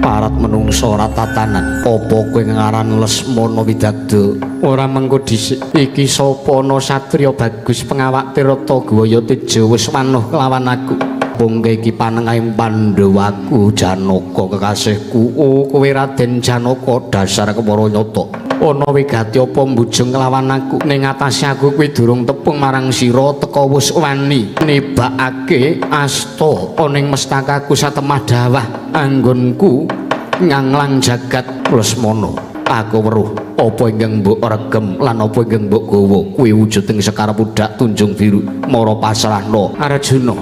Parat menungso ora tatanan. Apa kowe ngaran Lesmana Widagda? Ora mengko dhisik. Iki sapa ana satriya bagus pengawak Tirta Gwaya Teja wis wanuh kelawan aku. Pungke iki panengahing Pandhawaku Janaka kekasihku. Oh, kowe Raden Janaka dasar kepara nyata. Ana wigati apa mbujeng kelawan aku? Ning atase aku kuwi durung tepung marang sira teka wis wani nibakake asta ana ing mestakaku satemah dawah anggonku nganglang jagat Lesmana. Aku weruh apa ingkang mbok regem lan apa ingkang mbok gawa kuwi wujuding sekar pudak tunjung biru mara pasrahna. Arjuna,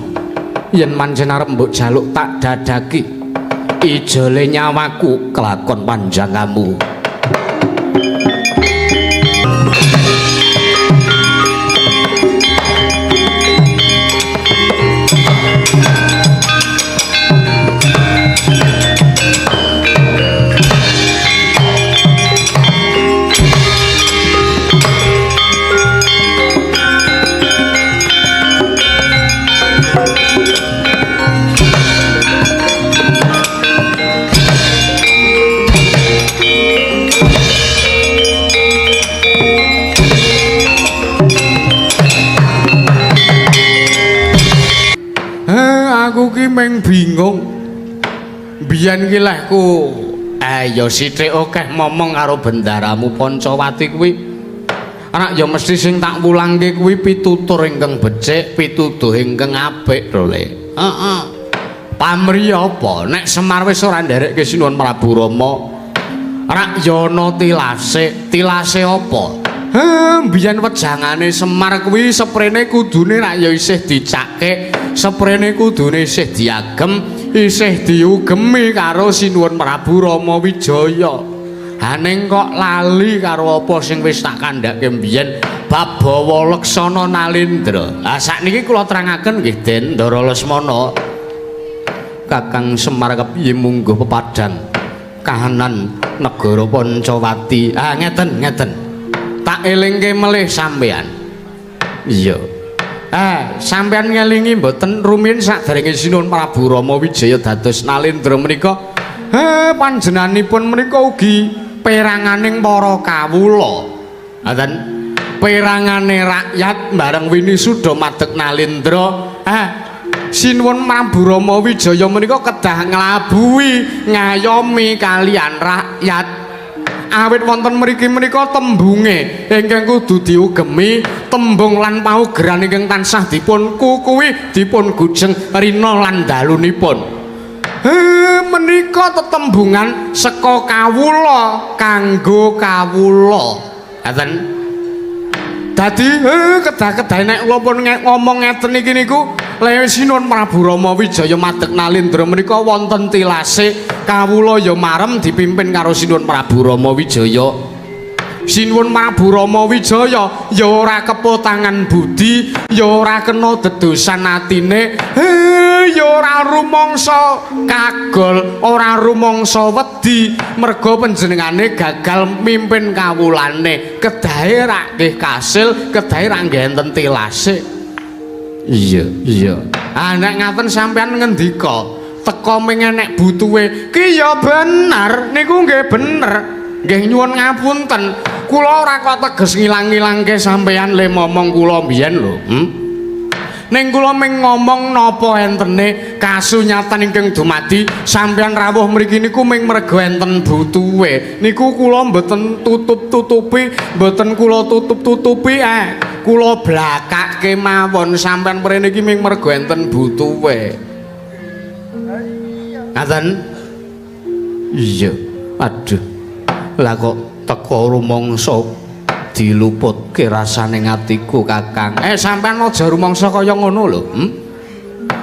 yen pancen arep mbok jaluk tak dadaki ijole nyawaku kelakon panjangamu. Aku ki meng bingung. Biyen ki lehku ya sithik akeh momong karo bendaramu Pancawati kuwi. Anak ya mesti sing tak wulangke kuwi pitutur ingkang becik, pituduh ingkang apik lho, Le. Heeh. Pamri apa? Nek Semar wis ora nderekke Sinuwun Prabu Rama, rak ya ana tilase. Tilase apa? Biyen wejangane Semar kuwi seprene kudune rak ya isih dicake, seprene kudune isih diagem, isih diugemi karo Sinuwun Prabu Rama Wijaya. Haning kok lali karo apa sing wis tak kandhake biyen bab Bawa Laksana Nalendra. Ha sakniki kula terangaken nggih Den Ndara Lesmana. Kakang Semar kepiye mungguh pepadang kahanan negara Pancawati. Ah ngeten ngeten. Tak elingke melih sampean. Iya. Sampean ngelingi mboten rumiyin saderenge Sinuwun Prabu Rama Wijaya dados Nalendra menika? Panjenenganipun menika ugi peranganing para kawula. Ngoten. Perangane rakyat bareng winisuda madeg Nalendra. Sinuwun Prabu Rama Wijaya menika kedah nglabuhi ngayomi kalian rakyat. Awit wonten mriki menika tembunge ingkang kudu diugemi, tembung lan paugeran ingkang tansah dipun kukuwi, dipun gujeng rina lan dalunipun. Menika tetembungan saka kawula kanggo kawula. Ngaten. Dadi kedah-kedah nek kula pun ngomong ngeten iki niku lewe Sinuwun Prabu Rama Wijaya madeg Nalendra menika wonten tilase kawula ya marem dipimpin karo Sinuwun Prabu Rama Wijaya. Sinuwun Prabu Rama Wijaya ya ora kepotangan budi, ya ora kena dedosan atine, ya ora rumangsa kagol, ora rumangsa wedi merga panjenengane gagal mimpin kawulane. Kedahe rak nggih kasil, kedahe rak nggih enten tilase. Iya, iya. Ah nek ngaten sampean ngendika, teka ming enek butuhe. Ki ya bener, niku nggih bener. Nggih nyuwun ngapunten. Kula ora kok teges ngilang-ngilangke sampean le momong kula mbiyen lho. Ning kula ming ngomong napa entene kasunyatan ingkang dumadi sampean rawuh mriki niku ming merga enten butuhe. Niku kula mboten tutup-tutupi, mboten kula tutup-tutupi kula blakake mawon sampean mrene iki ming merga enten butuhe. Ngaten? Iya. Aduh. Lah kok teka rumangsa diluputke rasane atiku Kakang. Sampean aja rumangsa kaya ngono lho.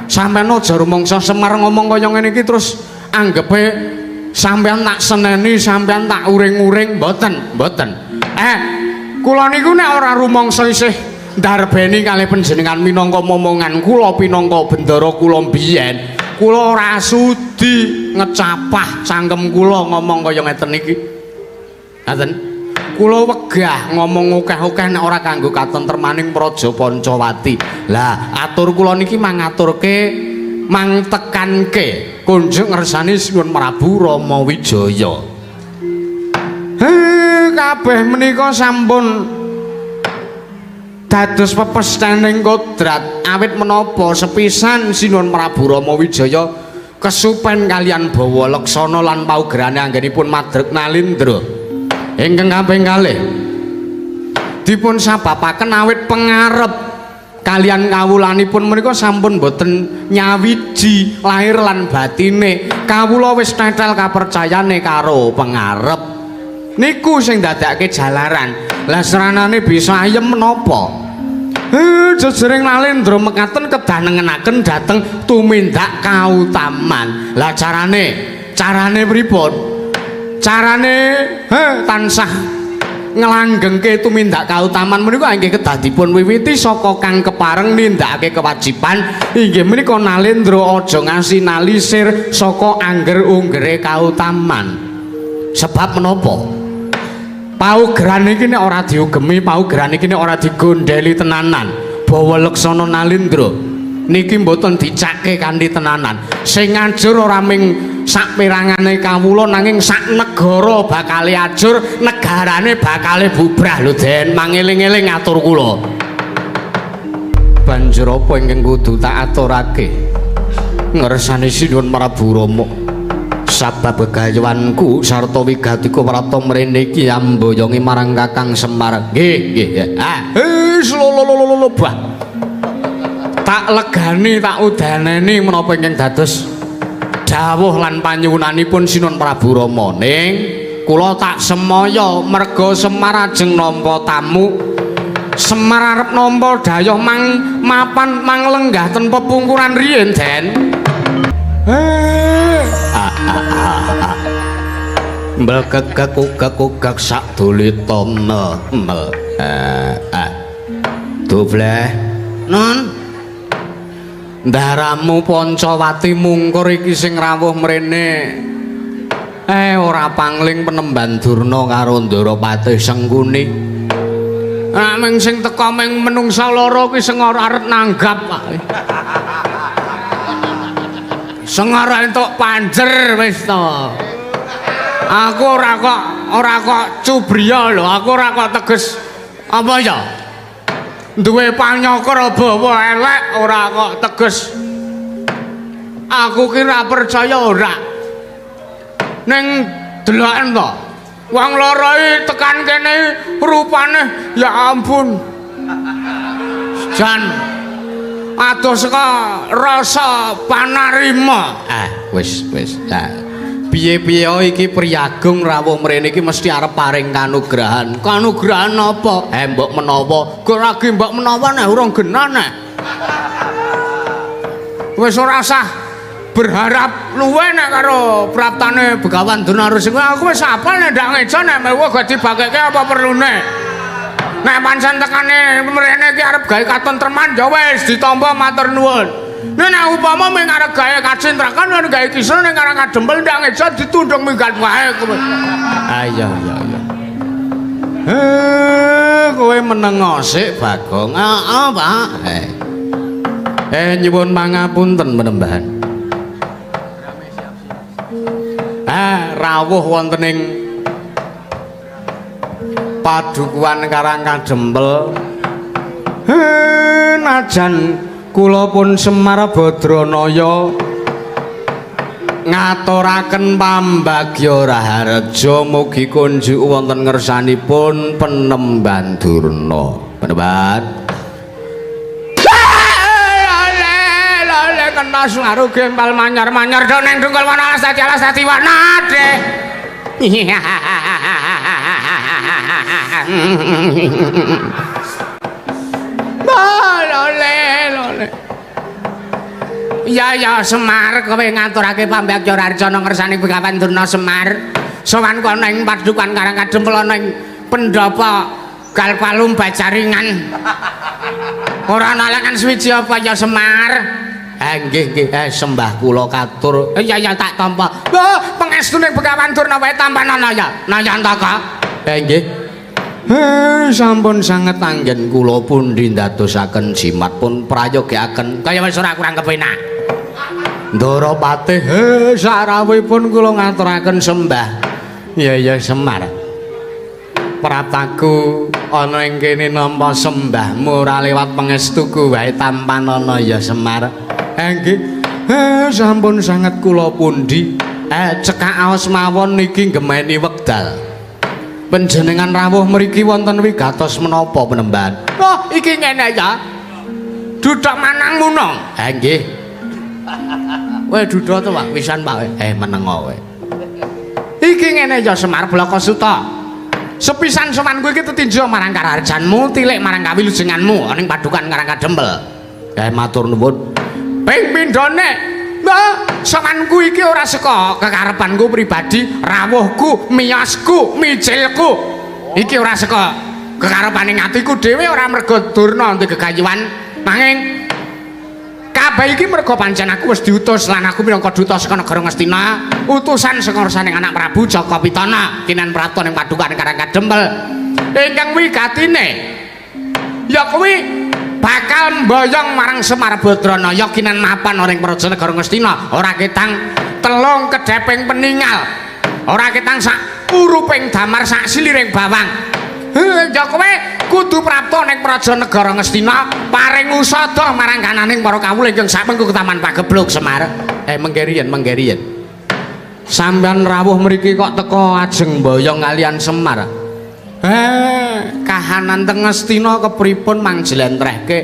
Sampean aja rumangsa Semar ngomong kaya ngene iki terus anggepe sampean tak seneni, sampean tak uring-uring, mboten, mboten. Kula niku nek ora rumangsa isih ndarbeni kalih panjenengan minangka momongan kula pinangka bendara kula mbiyen, kula ora sudi ngecapah cangkem kula ngomong kaya ngeten iki. Ngaten. Kula wegah ngomong akeh-akeh nek ora kanggo katentremaning Praja Pancawati. Lah, atur kula niki mangaturke mangtekanke kunjuk ngersani Sinuwun Prabu Rama Wijaya. Kabeh menika sampun dados pepesthening kodrat awit menapa sepisan Sinuwun Prabu Rama Wijaya kesupen kalian Bawa Leksana lan paugerane anggenipun madreg Nalindra. Ingkang kaping kalih dipun sababaken awit pengarep kalian kawulanipun menika sampun boten nyawiji lahir lan batine. Kawula wis tetel kapercayane karo pengarep. Niku sing dadake jalaran. Lah seranane bisa ayem menapa? Jejering Nalindra mekaten kedah nengenaken dhateng tumindak kautaman. Lah carane pripun? Carane tansah nglanggengke tumindak kautaman menika inggih kedah dipun wiwiti saka kang kepareng nindakake kewajiban inggih menika Nalindra aja ngasi nalisir saka angger-unggere kautaman. Sebab menapa? Paugeran iki nek ora diugemi, paugeran iki nek ora digondheli tenanan, Bawa Leksana Nalindra niki mboten dicake kanthi tenanan. Sing ngajur ora ming saperangane kawula nanging sak negara bakale ajur, negarane bakale bubrah lho Den, mangeling-eling atur kula. Banjur apa ingkang kudu tak aturake ngersani Sinuwun Prabu Rama? Sabab gegayuhanku sarta wigatika prapta mrene iki amboyongi marang Kakang Semar. Nggih, nggih. Ah, wis lho lho lho bah. Tak legani, tak udaneni menapa ingkang dados dawuh lan panyuwunanipun Sinuwun Prabu Rama. Ning kula tak semaya merga Semar ajeng nampa tamu. Semar arep nampa dhayoh mang mapan mang lenggah ten pepungkuran riyin, Den. Mbelkekek ugek-ugek sak dulita mel. Dubleh. Non. Ndaramu Pancawati mungkur iki sing rawuh mrene. Ora pangling penemban Durna karo Ndarapatih Sengkuni. Ming sing teka ming menungsa loro ki sing ora arep nanggap, Pak. Sing ora entuk panjer wis to. Aku ora kok cubriya lho, aku ora kok teges apa ya? Duwe panyokra bawa elek ora kok teges. Aku ki ora percaya ora. Ning deloken to. Wong loro iki tekan kene rupane ya ampun. Jan adoh saka rasa panarima. Wis wis. Piye-piye iki priyagung rawuh mrene iki mesti arep paring kanugrahan. Kanugrahan apa? Mbok menawa. Kok lagi mbok menawa nek urung genah nek. Wis ora usah berharap luwe nek karo praptane Begawan Durna Sing. Aku wis apal nek ndak ngejo nek mewa gak dibagekke apa perlune. Nek pancen tekane mrene iki arep gawe katentreman ya wis ditampa matur nuwun. Nek upama mung arep gawe kacintrakan lan gawe kisah ning Karang Kadempel ndak ngejo ditundung minggat wae kowe. Iya iya iya. Kowe meneng sik Bagong. Heeh, Pak. Nyuwun pangapunten penembahan. Rawuh wonten ing Padukuhan Karang Kadempel. Najan kula pun Semar Badranaya ngaturaken pambagya raharja mugi kunjuk wonten ngersanipun Penemban Durna. Penemban. Lele kena suaru gempal manyar-manyar do ning dungkul wana alas dadi alas dadi wana deh. Lole lole. Ya ya Semar kowe ngaturake pambagya raharja nang ngersane Begawan Durna Semar. Sowan kono ing padukuhan Karang Kadempel ana ing pendhapa Galvalum Bajaringan. Ora ana lengan suwiji apa ya Semar? Nggih nggih, sembah kula katur. Ya ya tak tampa. Lho, pengestune Begawan Durna wae tampanana ya. Nayantaka. Nggih. Sampun sanget anggen kula pundi ndadosaken jimat pun prayogiaken kaya wis ora kurang kepenak. Ndara Patih, he sarawuhipun kula ngaturaken sembah. Ya ya Semar. Praptaku ana ing kene nampa sembahmu ora lewat pangestuku wae tampanana ya Semar. Nggih. Sampun sanget kula pundi. Cekak aos mawon niki gemeni wekdal. Panjenengan rawuh mriki wonten wigatos menapa penemban? Oh, iki ngene ya. Duduk manang munung. Nggih. Kowe duduk to, Pak? Pisan, Pak. Menengo kowe. Iki ngene ya Semar Blaka Suta. Sepisan sowanku iki tetinjo marang karaharjanmu, tilik marang kawilujenganmu ana ing padukan Karang Kadempel. Matur nuwun. Ping pindhone, Mbak, sowanku iki ora saka kekarepanku pribadi, rawuhku, miyosku, mijilku. Iki ora saka kekarepane atiku dhewe, ora mergo durna ndek gegayuhan, nanging kabeh iki mergo pancen aku wis diutus lan aku minangka duta saka negara Ngastina, utusan saka ngersaning anak Prabu Jaka Pitana, kinan prapta ning padukan Karang Kadempel. Ingkang wigatine ya kuwi bakal mboyong marang Semar Badranaya kinan mapan ing praja negara Ngastina, ora ketang telung kedheping peningal, ora ketang sak uruping damar sak siliring bawang. Ya kowe kudu prapta ning praja negara Ngastina paring usada marang kananing para kawula ingkang sapengku ketaman pageblug Semar. Mengke riyen, mengke riyen. Sampeyan rawuh mriki kok teka ajeng mboyong kalian Semar. Kahanan teng Ngastina kepripun mang jlentrehke?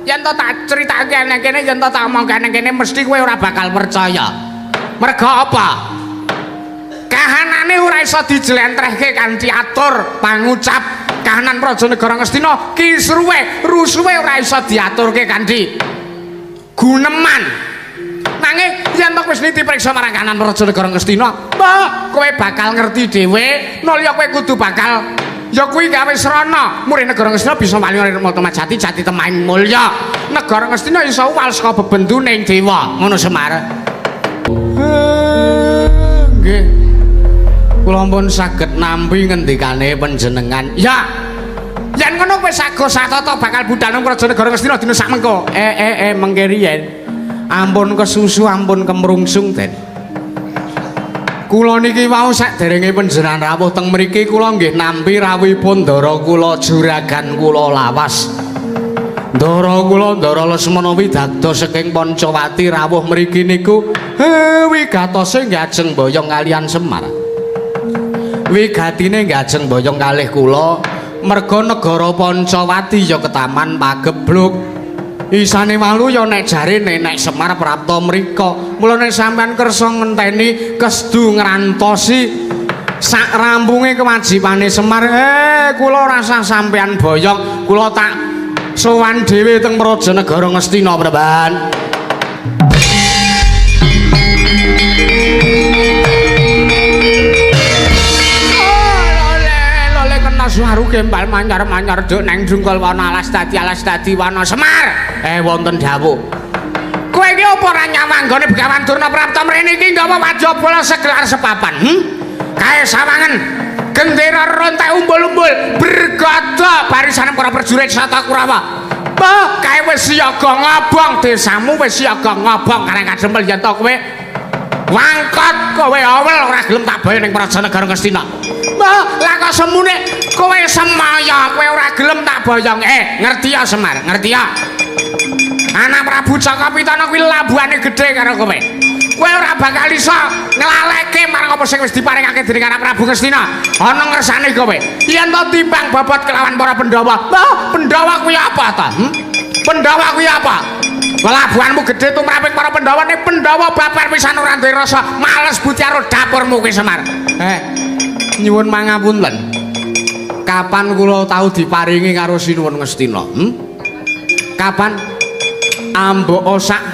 Yen to tak critake nang kene, yen to tak omongke nang kene mesti kowe ora bakal percaya. Mergo apa? Kahanane ora iso dijlentrehke kanthi atur pangucap. Kahanan praja negara Ngastina kisruwe rusuwe ora iso diaturke kanthi guneman. Nanging yen to wis niti priksa marang kahanan praja negara Ngastina, mbah, kowe bakal ngerti dhewe nalika kowe kudu bakal ya kuwi gawe srana murid negara Ngastina bisa wali mata jati jati temahing mulya. Negara Ngastina iso uwal saka bebendune dewa. Ngono Semar. Nggih. Kula pun saged nampi ngendikane panjenengan. Ya. Yen ngono wis sago satata bakal budal nang praja negara Ngastina dina sakmengko. Mengke riyen. Ampun kesusu, ampun kemrungsung, Den. Kula niki wau saderenge panjenengan rawuh teng mriki kula nggih nampi rawuhipun ndara kula juragan kula lawas. Ndara kula Ndara Lesmana Widagda saking Pancawati rawuh mriki niku wigatose nggih ajeng boyong kalian Semar. Wigatine nggih ajeng boyong kalih kula merga negara Pancawati ya ketaman pageblug. Isane walu ya nek jarene nek Semar prapta mriko. Mula nek sampean kersa ngenteni kesdu ngrantosi sak rampunge kewajibane Semar, kula rasah sampean boyong, kula tak sowan dhewe teng praja negara Ngastina, Praban. Suwaru gembal manyar-manyar duk nang jungkul wana alas dadi wana Semar. Wonten dawuh. Kowe iki apa ora nyawang nggone Begawan Durna prapta mrene iki nggawa wajaba segelar sepapan? Kae sawangen gendera rontek umbul-umbul bergada barisan para prajurit Sata Kurawa. Mbah, kae wis siaga ngobong desamu, wis siaga ngobong Karang Kadempel yen to kowe wangkot kowe awel ora gelem tak boyo ning praja negara Ngastina. Mbah, lah kok semune kowe semaya kowe ora gelem tak boyong. Ngerti ya Semar, ngerti ya. Anak Prabu Jaka Pitana kuwi labuhane gedhe karo kowe. Kowe ora bakal iso nglaleke marang apa sing wis diparingake dening anak Prabu Ngastina. Ana ngersane kowe. Yen to timbang bobot kelawan para Pandhawa. Mbah, Pandhawa kuwi apa ta? Pandhawa kuwi apa? Pelabuhanmu gedhe tumraping para Pandhawa ning Pandhawa babar pisan ora duwe rasa males buti karo dapurmu kuwi Semar. Nyuwun mangapunten. Kapan kula tau diparingi karo Sinuwun Ngastina? Kapan? Ambok sak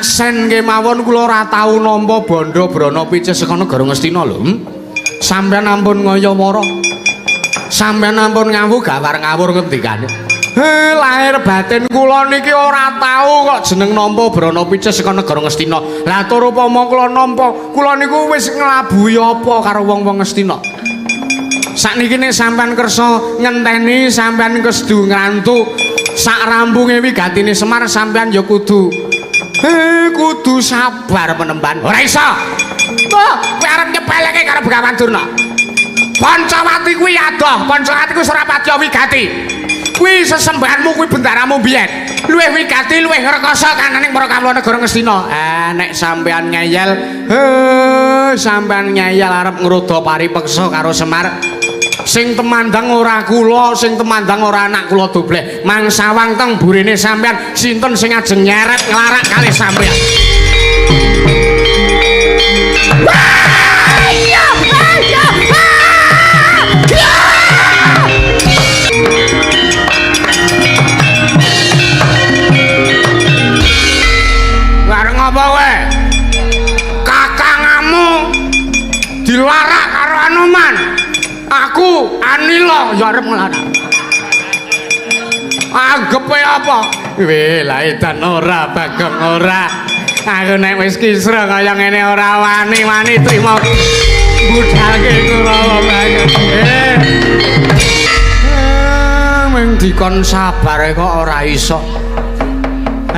sen kemawon kula ora tau nampa bandha brana picis saka negara Ngastina lho. Sampeyan ampun ngaya-wara. Sampeyan ampun ngawu gawar ngawur ngendikane. Lahir batin kula niki ora tau kok jeneng nampa brana picis saka negara Ngastina. Lah tur upama kula nampa, kula niku wis nglabuhi apa karo wong-wong Ngastina. Sakniki nek sampean kersa ngenteni, sampean kesdu ngrantu sak rampunge wigatine Semar, sampean ya kudu Kudu sabar penemban. Ora iso. Wah, kowe arep nyepeleke karo Begawan Durna. Pancawati kuwi adoh, Pancawati kuwi ora patiya wigati. Kuwi sesembahanmu kuwi bendaramu biyen. Luwih wigati, luwih rekasa kananing para kawula negara Ngastina. Nek sampean ngeyel, sampean ngeyel arep ngrodha paripeksa karo Semar. Sing temandang ora kula, sing temandang ora anak kula dobleh. Mangsawang teng burine sampean, sinten sing ajeng nyeret nglarak kalih sampean. Wah, iya, iya. Bareng apa kowe? Kakangamu dilarak karo Anoman. Aku Anila ya arep nglarak. Anggepe apa? Weh, lah edan ora Bagong ora. Aku nek wis kisra kaya ngene ora wani-wani trimo budalke Kurawa Bagong. Meng dikon sabar kok ora iso.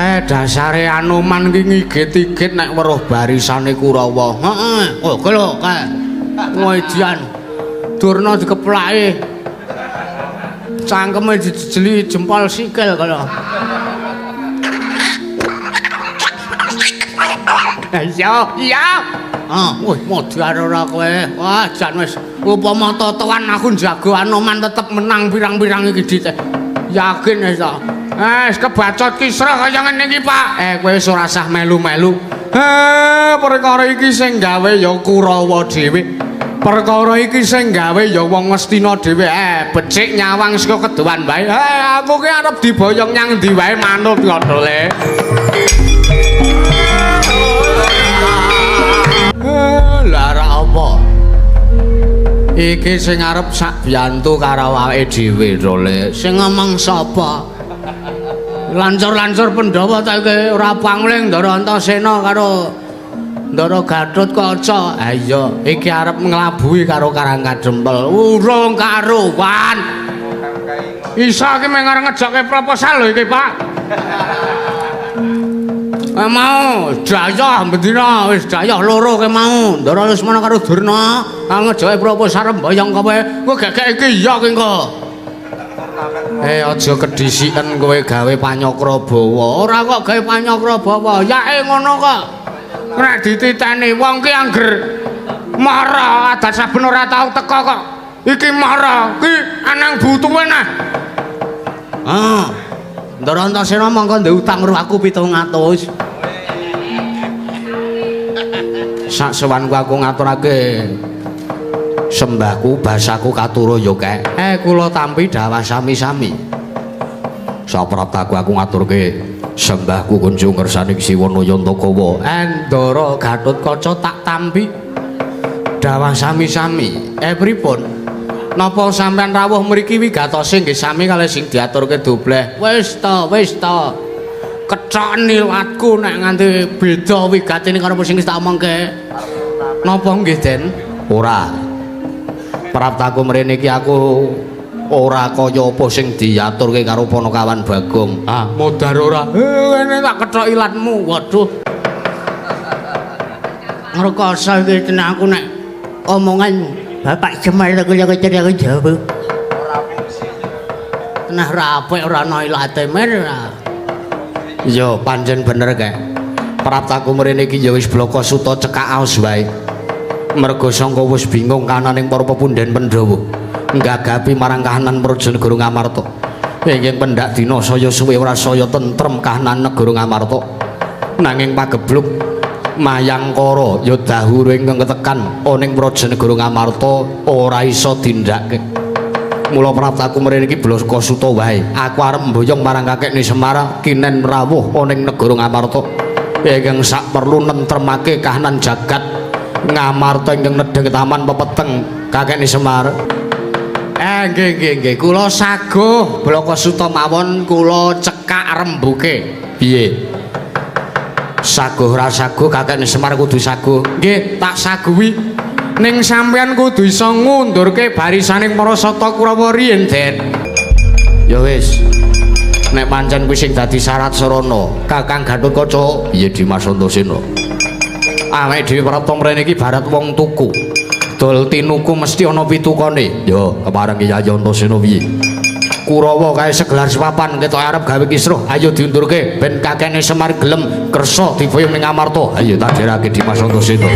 Dasare Anoman ki ngigit-igit nek weruh barisane Kurawa. Heeh. Oh, kowe lho kae. Ngedian. Durna dikeplaki. Cangkeme dijejeli jempol sikil kaya. Iya, iya. Ah, wih modar ora kowe. Wah, jan wis upama totoan aku njago Anoman tetep menang pirang-pirang iki dit. Yakin wis ta. Wis kebacot kisra kaya ngene iki, Pak. Kowe wis ora sah melu-melu. Perkara iki sing gawe ya Kurawa dhewe. Perkara iki sing gawe ya wong Ngastina dhewe. Becik nyawang saka kedowan wae. Aku ki arep diboyong nyang ndi wae manut ngono le. Lah ora apa. Iki sing arep sak biyantu karo awake dhewe to le. Sing ngomong sapa? Lancur-lancur Pandhawa ta iki ora pangling Ndara Antasena karo Ndara Gatotkaca. Ha iya, iki arep nglabuhi karo Karang Kadempel. Urung karuwan. Iso iki mung arep ngejokke proposal lho iki, Pak. Mau dayah bendina wis dayah loro ke mau. Ndara Lesmana karo Durna ngejokke proposal mboyong kowe. Kowe gegek iki iya ki engko. Aja kedhisiken kowe gawe panyakra bawa. Ora kok gawe panyakra bawa. Yake ngono kok. Nek dititeni wong ki angger mara adat saben ora tau teka kok. Iki mara ki anang butuhe nah. Ah. Ndara Antasena mongko ndek utang karo aku 700. Sak sowanku aku ngaturake sembahku basaku katura ya kek. Kula tampi dawah sami-sami. Sapraptaku aku ngaturke sembahku kunjung ngersaning Siwa Nayantakawa. Ndara Gatotkaca tak tampi dawah sami-sami. Pripun? Napa sampean rawuh mriki wigatose nggih sami kalih sing diaturke dobleh. Wis ta, wis ta. Kethok nilatku nek nganti beda wigatine karo sing wis tak omongke. Napa nggih, Den? Ora. Praptaku mrene iki aku ora kaya apa sing diaturke karo Panakawan Bagong. Ah, modar ora. Ngene tak kethok ilatmu. Waduh. Ngrekoso iki tenan aku nek omongan Bapak Semar kula kecil Jawa. Nah ora apik ora ana ilate mer. Iya, pancen bener kek. Praptaku mrene iki ya wis blaka suta cekak aos wae. Merga sangka wis bingung kananing para pepundhen Pandhawa. Nggagapi marang kahanan Praja Negara Ngamarta. Ingkang pendak dina saya suwe ora saya tentrem kahanan negara Ngamarta. Nanging pagebluk Mayangkara ya dahuru ingkang ketekan ana ing Praja Negara Ngamarta ora iso dindhake. Mula praptaku mrene iki blaka suta wae. Aku arep mboyong marang kakekne Semar kinen rawuh ana ing negara Ngamarta. Ingkang sak perlu nentremake kahanan jagat Ngamarta ingkang nedheng taman pepeteng kakekne Semar. Nggih nggih nggih kula saguh blaka suta mawon kula cekak rembuke. Piye? Saguh ra saguh kakekne Semar kudu saguh. Nggih, tak saguhi. Ning sampeyan kudu iso ngundurke barisaning para sata Kurawa riyin, Den. Ya wis. Nek pancen kuwi sing dadi syarat sarana, Kakang Gatotkaca, piye Dimas Antasena? Awake dhewe prapta mrene iki barat wong tuku. Dol tinuku mesti ana pitukane. Yo, kepareng Kyai Antasena piye? Kurawa kae segelar sepapan ketok arep gawe kisruh, ayo diundurke ben kakene Semar gelem kersa diboyong ning Amarta. Ayo tak derake Dimas Antasena.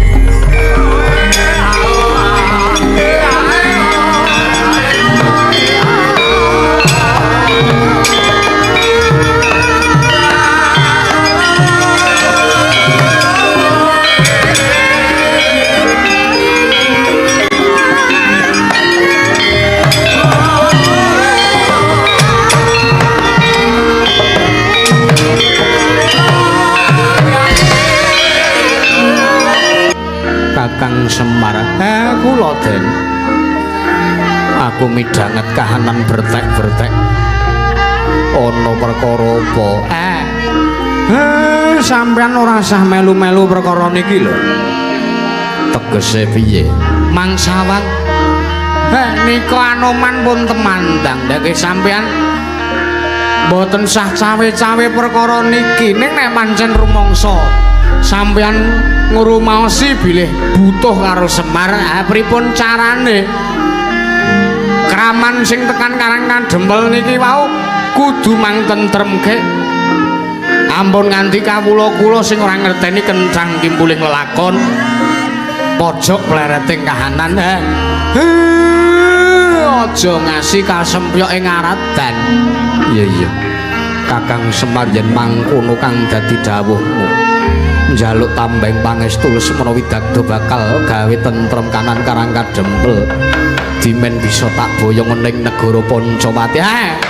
Kakang Semar, kula Den. Aku midhanget kahanan bertek-bertek. Ana perkara apa? Sampeyan ora sah melu-melu perkara niki lho. Tegese piye? Mangsawan. Nika Anoman pun temandang. Ndake sampeyan mboten sah cawe-cawe perkara niki. Ning nek pancen rumangsa sampeyan ngrumaosi bilih butuh karo Semar, pripun carane? Kraman sing tekan Karang Kadempel niki wau kudu mangtentremke. Ampun nganti kawula kula sing ora ngerteni kencang kimpuling lelakon pojok plereting kahanan. Aja ngasi kasempyok ing aradan. Iya iya. Kakang Semar yen mangkono kang dadi dawuhmu, njaluk tambeng pangestu menawi dagdo bakal gawe tentrem kanan Karang Kadempel. Dimen bisa tak boyong ning negara Pancawati.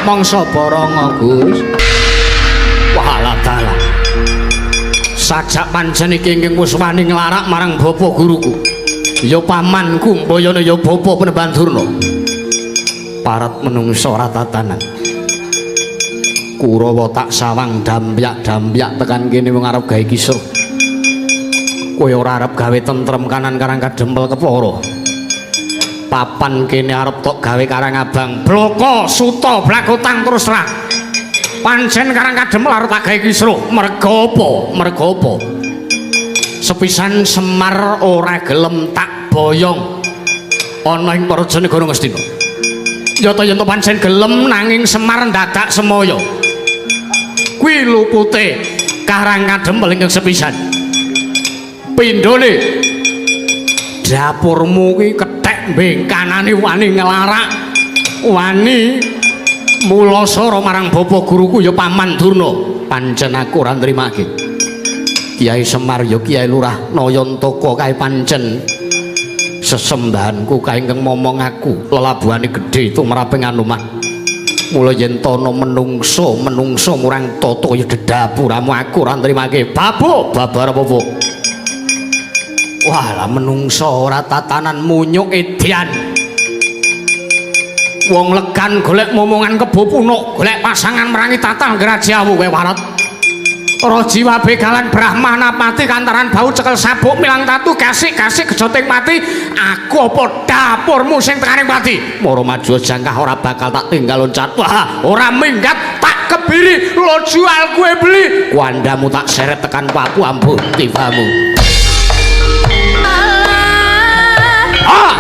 Mangsa baranga, Gus. Walah dalah. Sajak pancen iki ingkang wis wani nglarak marang bapa guruku. Ya pamanku, mbayane ya bapa Penemban Durna. Parat menungsa ora tatanan. Kurawa tak sawang dampyak-dampyak tekan kene wong arep gawe kisruh. Kowe ora arep gawe tentrem kanan Karang Kadempel kepara. Papan kene arep tok gawe Karang Abang. Bloko suta blakotang terus terang. Pancen Karang Kadempel arep tak gawe kisruh. Merga apa? Merga apa? Sepisan Semar ora gelem tak boyong ana ing Praja Negara Ngastina. Yata yen to pancen gelem nanging Semar ndadak semaya. Kuwi lupute Karang Kadempel ingkang sepisan. Pindhone dapurmu kuwi kethek bengkanane wani nglarak, wani mulasara marang bapa guruku ya Paman Durna. Pancen aku ora nrimake. Kyai Semar ya Kyai Lurah Nayantaka kae pancen sesembahanku kae ingkang momong aku lelabuhane gedhe tumraping Anoman. Mula yen tana menungso menungso murang tata ya dedapuramu aku ora nrimake. Babu babar apa? Wah lah menungso ora tatanan munyuk edian. Wong legan golek momongan kebo punuk, golek pasangan merangi tatal grajawu kowe warat. Rajiwa begalan Brahmana pati kantaran bau cekel sabuk milang tatu kasik-kasik gejoting pati. Aku apa dapurmu sing tekaning pati? Moro maju jangkah ora bakal tak tinggal loncat. Wah, ora minggat tak kebiri lo jual kue beli. Kuandamu tak seret tekan Papua ampuh tibamu. Ah!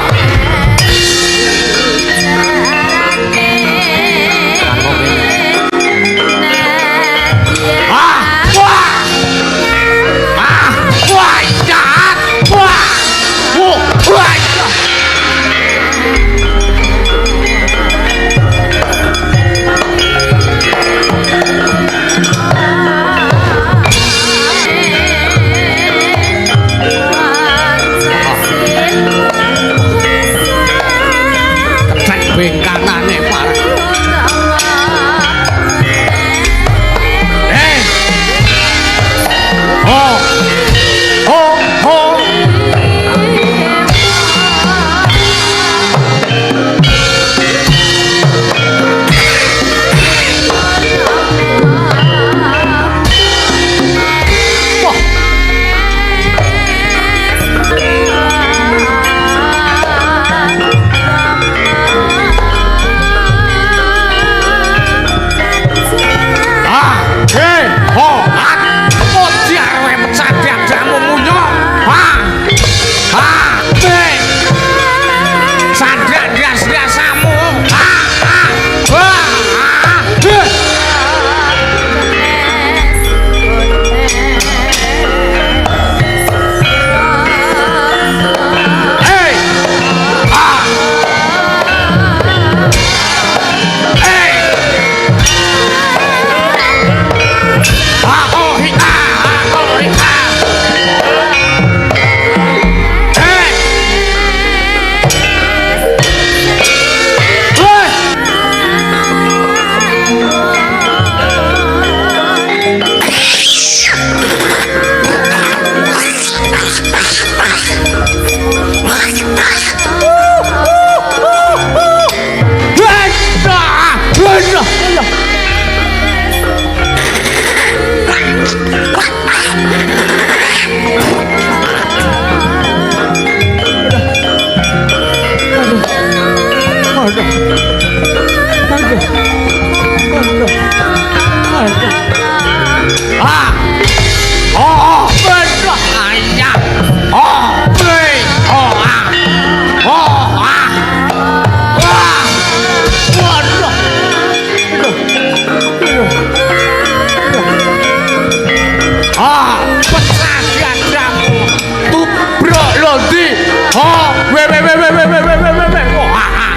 Oh, we we we we we we we we we. Oh, ah.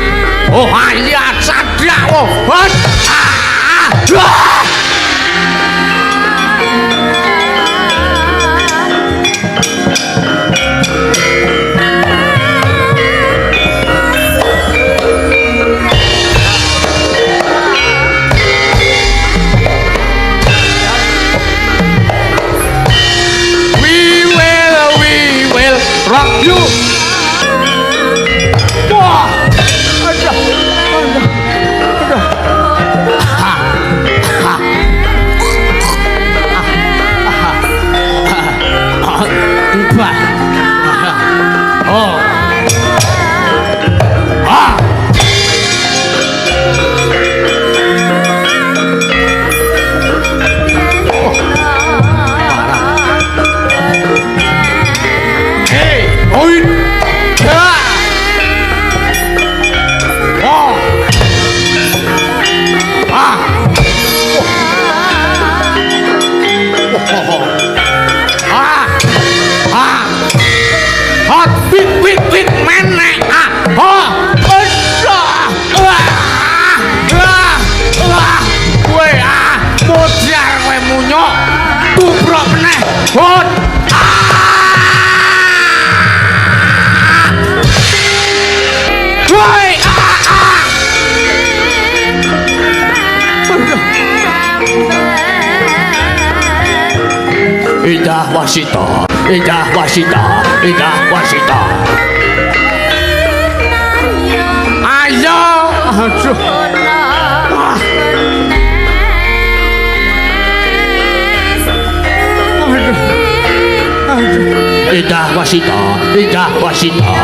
Oh, iya sadak. Oh, ah. Ah. Rock you. Wah. Aduh. Aduh. Aduh. Ha. Ha. Ha. Ha. Oh. Ah. Indah wasita, indah wasita, indah wasita. Ayo, aduh. Aduh. Aduh. Indah wasita, indah wasita.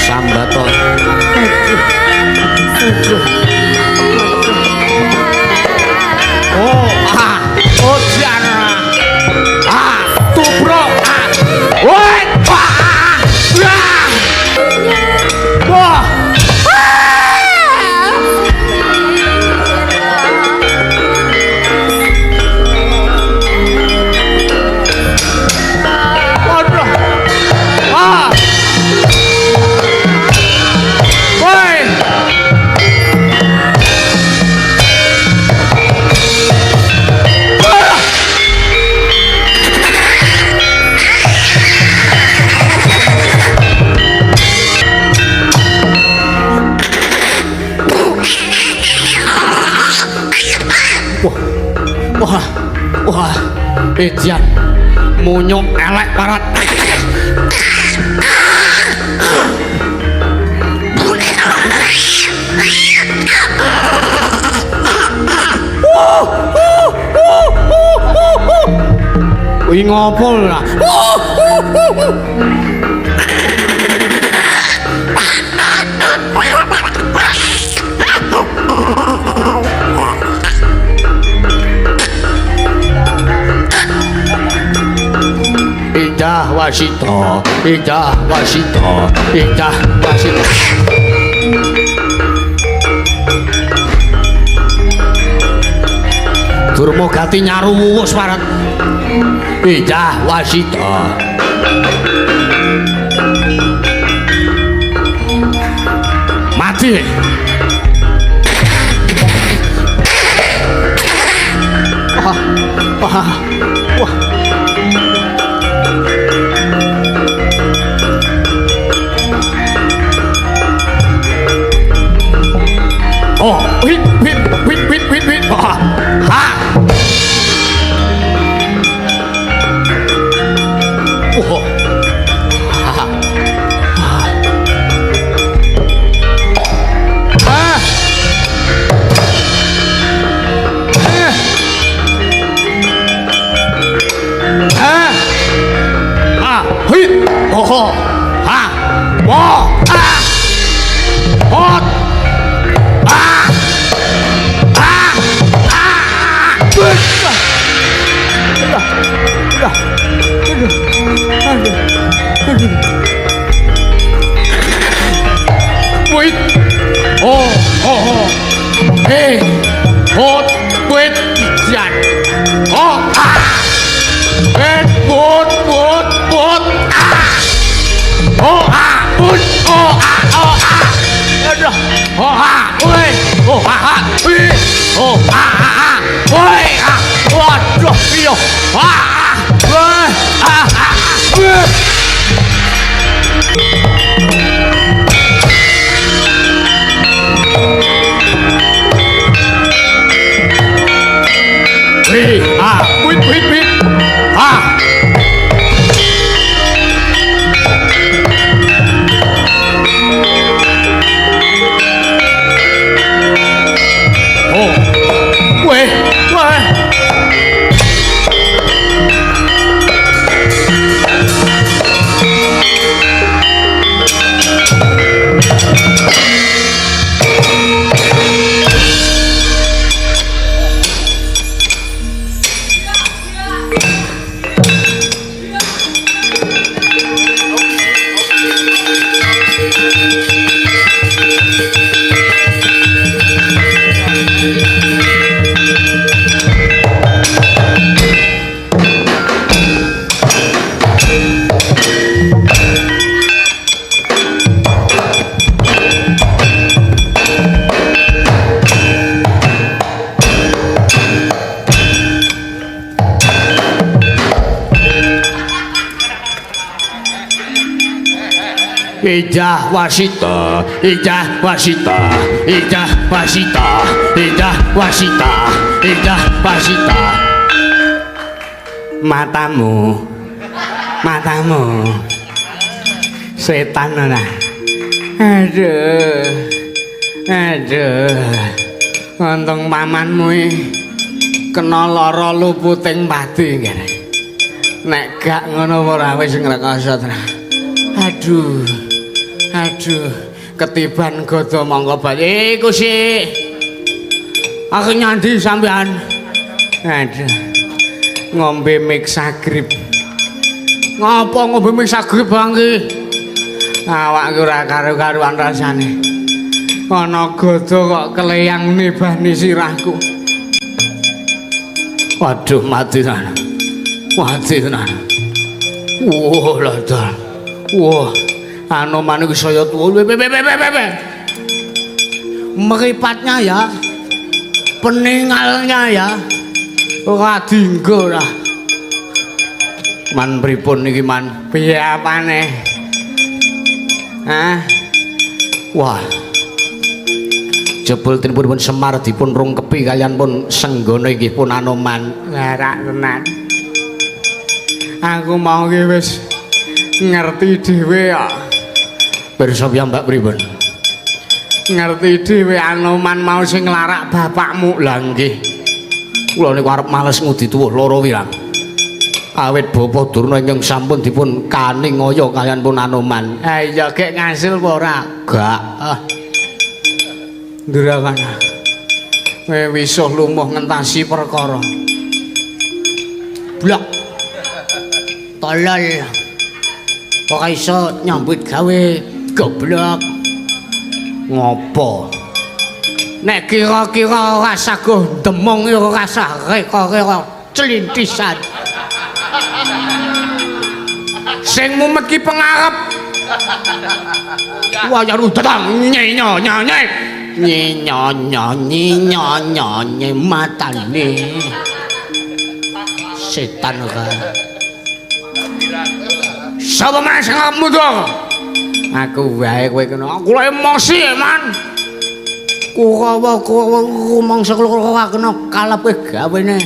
Sambato. Oh, ah, oh, ah, tubruk, ah, woi, ah, ah, wah. Wah, wah, ejan munyuk elek parat. Kuwi ngopo lah? Indah wasita, indah wasita, indah wasita. Durma gati nyaru wuwus parat. Indah wasita. Mati. Wah. Wah. Wah. Oh, wit wit wit wit wit wit. Ah. Ha. Oh. Ha. Ah. Ah. Ah. Hit. Oh. Ha. Wah. Ah. Hot. Ah. Ah. Ah. Aduh. Aduh. Aduh. Wait. Oh, oh, oh. Hey. Hot. Wait. Jan. Oh. Ah. Wait. Bot. Bot. Bot. Ah. Oh. Ah. Put. Oh. Ah. Oh. Ah. Aduh. Oh. Ah. Wait. Oh. Ah. Ah. Wait. Oh. Ah. Ah. Ah. Wait. Ah. Waduh. Iya. Ah. Ah. Ah. Ah. Ah. Wih, ah, wit, wit, wit, ah. Oh, weh, weh. Ijah wasita, ijah wasita, ijah wasita, ijah wasita, ijah wasita. Matamu, matamu, setan ora. Aduh, aduh, untung pamanmu kena lara luputing pati ngene. Nek gak ngono ora wis ngrekoso tenan. Aduh. Aduh, ketiban gada mongko bali. Iku sih. Aku nyandi sampean. Aduh. Ngombe mixagrip. Ngopo ngombe mixagrip bang iki? Awakku ora karu-karuan rasane. Ana gada kok keleyang nibani sirahku. Waduh, mati tenan. Mati tenan. Wah, ladar. Wah. Anoman iku saya tuwa. Meripatnya ya. Peningalnya ya. Ora dinggo ora. Man pripun iki man? Piye apane? Hah? Wah. Jebul tinipun Semar dipun rungkepi kaliyan pun senggana inggih pun Anoman. Larak tenan. Aku mau ki wis ngerti dhewe kok. Pirsa piyambak pripun? Ngerti dhewe Anoman mau sing nglarak bapakmu. Lah nggih. Kula niku arep males ngudi tuwuh loro wirang. Awit Bapa Durna ingkang sampun dipun kaningaya kaliyan pun Anoman. Ha iya gek ngasil apa ora? Gak. Ah. Ndrakana. Kowe wisuh lumuh ngentasi perkara. Blok. Tolol. Ora iso nyambut gawe goblok. Ngopo? Nek kira-kira ora saguh demung ya ora sah reka-reka clintisan. Sing mumet ki pengarep. Wah, ya datang nyenyo nyanyi. Nyenyo nyanyi nyanyi matane. Setan ka. Sapa meneh sing mundhak? Aku wae kowe kena. Aku lek emosi, Man. Kurawa mangsa kula kena kalepe gawene.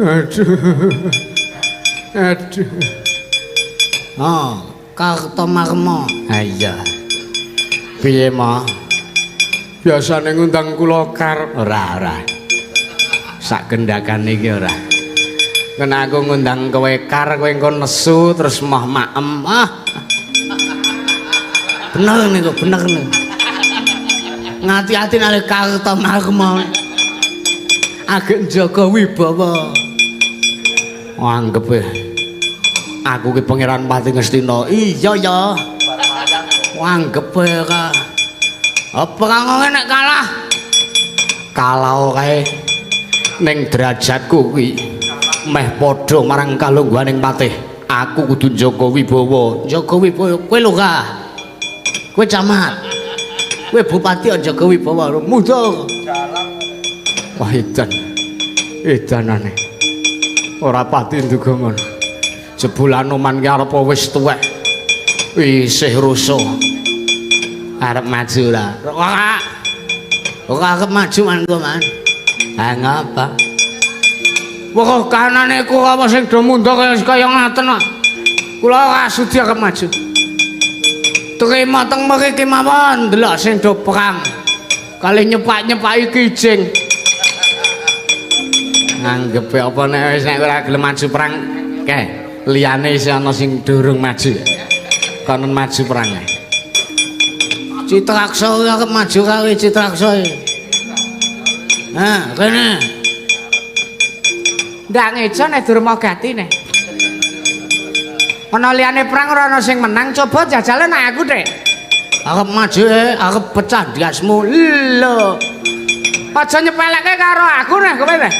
Aduh. Aduh. Oh, Kartomarma. Ha iya. Piye, Ma? Biasane ngundang kula kar. Ora, ora. Sak kendakane iki ora. Kena aku ngundang kowe kar, kowe engko nesu terus moh maem. Ah. Bener niku, bener niku. Ngati-ati nek Kartomarma. Agek njaga wibawa. Anggepe aku ki Pangeran Pati Ngastina. Iya ya. Anggepe ka. Apa kang nek kalah? Kalah kae ning derajatku kuwi meh padha marang kalungguhaning patih. Aku kudu njaga wibawa. Njaga wibawa kowe lho ka. Kowe camat. Kowe bupati njaga wibawa. Mundur. Wah edan. Edanane. Ora pati nduga ngono. Jebul Anoman ki arep wis tuwek. Isih rusuh. Arep maju ora? Ora. Ora arep maju man kok, Man. Ha ngapa? Wah kanane Kurawa sing do mundhak kaya ngaten kok. Kula ora sudi arep maju. Trima teng mriki mawon ndelok sing do perang. Kalih nyepak-nyepaki kijing. Anggepe apa nek wis nek ora gelem maju perang kae liyane isih ana sing durung maju. Konon maju perang. Citraksa arep maju karo Citraksa. Nah, kene. Ndak ngejo nek Durmagati nek. Ana liyane perang ora ana sing menang, coba jajale nek aku, Dik. Arep maju, arep pecah ndasmu. Lho. Aja nyepelekke karo aku nek kowe nek.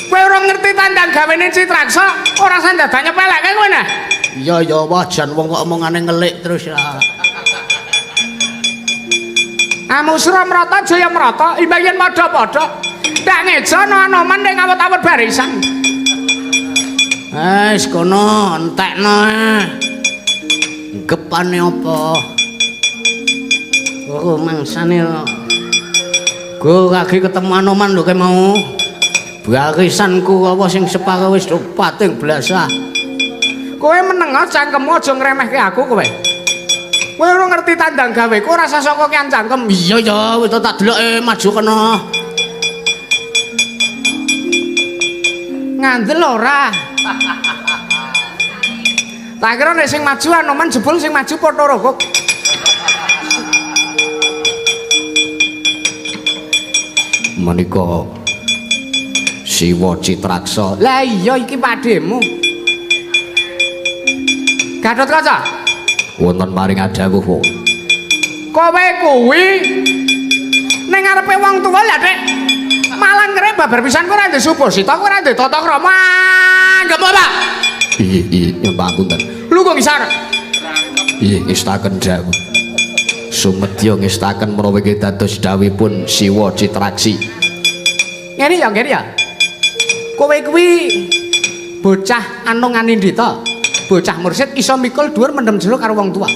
Kowe ora ngerti tandang gawene Citraksa, ora usah dadak nyepelekke kowe nek. Iya ya, wah jan wong kok omongane ngelik terus ya. Amusra mrata jaya mrata, imbang yen padha-padha. Ndak ngejo ana Anoman ning awet-awet barisan. Wis kono entekno. Gepane apa? Oh mangsane. Go kage ketemu Anoman lho kae mau. Barisan Kurawa sing separo wis pating blasah. Kowe meneng cangkemmu aja ngremehke aku kowe. Kowe ora ngerti tandang gaweku ora usah sok kokean cangkem. Iya ya, wis tak deloke maju kena. Ngandel ora? Tak kira nek sing maju Anoman jebul sing maju Bathara. Menika Siwa Citraksa. Lah iya iki padhemu. Gatotkaca. Wonten paring adhawuh. Kowe kuwi ning ngarepe wong tuwa lha, Dik. Malah ngrek babar pisan kowe ora ndek subasita, kowe ora ndek tata krama. Anggep apa? Iya, iya, nyuwun pangapunten. Lungguh ngisor. Iya, ngestaken dawuh. Sumedya ngestaken menawi dados dawuhipun Siwa Citraksi. Ngene ya, ngene ya. Kowe kuwi bocah anung anindita, bocah mursid iso mikul dhuwur mendem jero karo wong tua.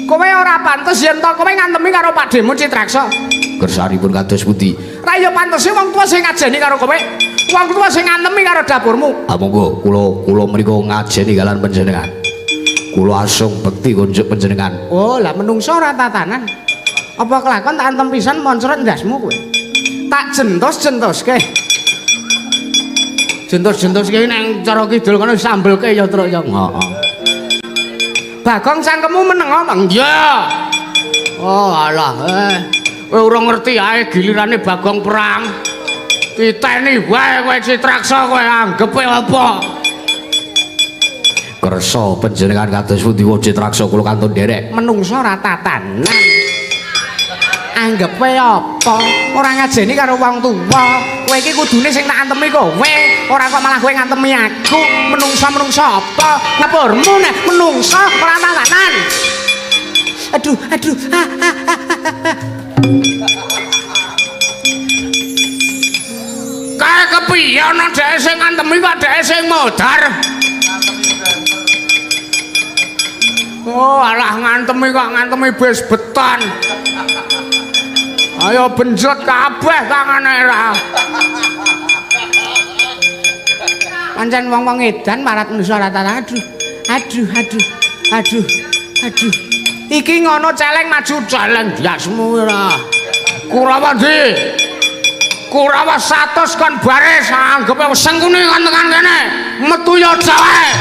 Kowe ora pantes yen to kowe ngantemi karo Pakdhemu Citraksa. Kersanipun kados pundi? Ra ya pantese wong tua sing ngajeni karo kowe. Wong tua sing ngantemi karo dapurmu. Ah monggo kula mriku ngajeni kalian panjenengan. Kula asung bekti kunjuk panjenengan. Oh, lah menungso ora tatanan. Apa kelakon tak antem pisan moncrot ndasmu kowe. Tak jentos-jentoske. Jentos-jentoske nang cara kidul kono sambelke ya truk ya. Heeh. Bagong cangkemmu meneng omong. Iya. Oh alah kowe ora ngerti ae gilirane Bagong perang. Titeni wae kowe Citraksa kowe anggepe apa? Kersa panjenengan kados pundi Citraksa kula kantun nderek. Menungso ora tatanan. Anggepe apa? Ora ngajeni karo wong tuwa. Kowe iki kudune sing tak antemi kowe, ora kok malah kowe ngantemi aku. Menungsa-menungsa apa? Ngapurmu nek menungsa ora tatanan. Aduh, aduh. Ah, ah, ah, ah. Kae kepiye ana dhek sing ngantemi kok dhek sing modar? Oh, alah ngantemi kok ngantemi bis beton. Ayo benjot kabeh tangane ra. Pancen wong-wong edan marat manusa rata-rata. Aduh, aduh, aduh, aduh, aduh. Iki ngono celeng maju celeng diasmu ora. Kurawa ndi? Kurawa 100 kon baris anggepe sengkune kon tekan kene. Metu ya wae.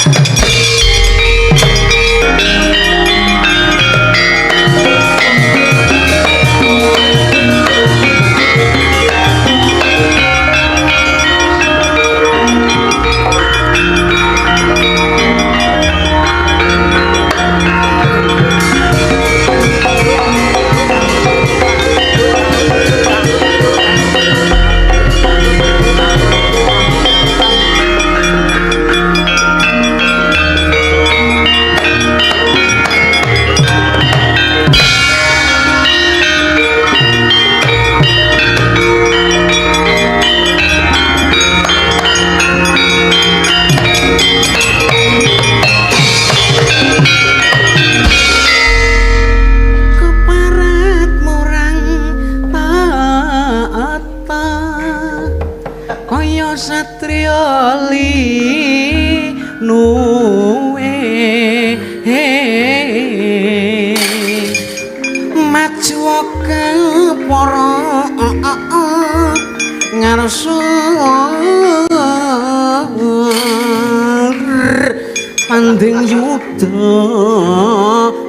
Panding yuda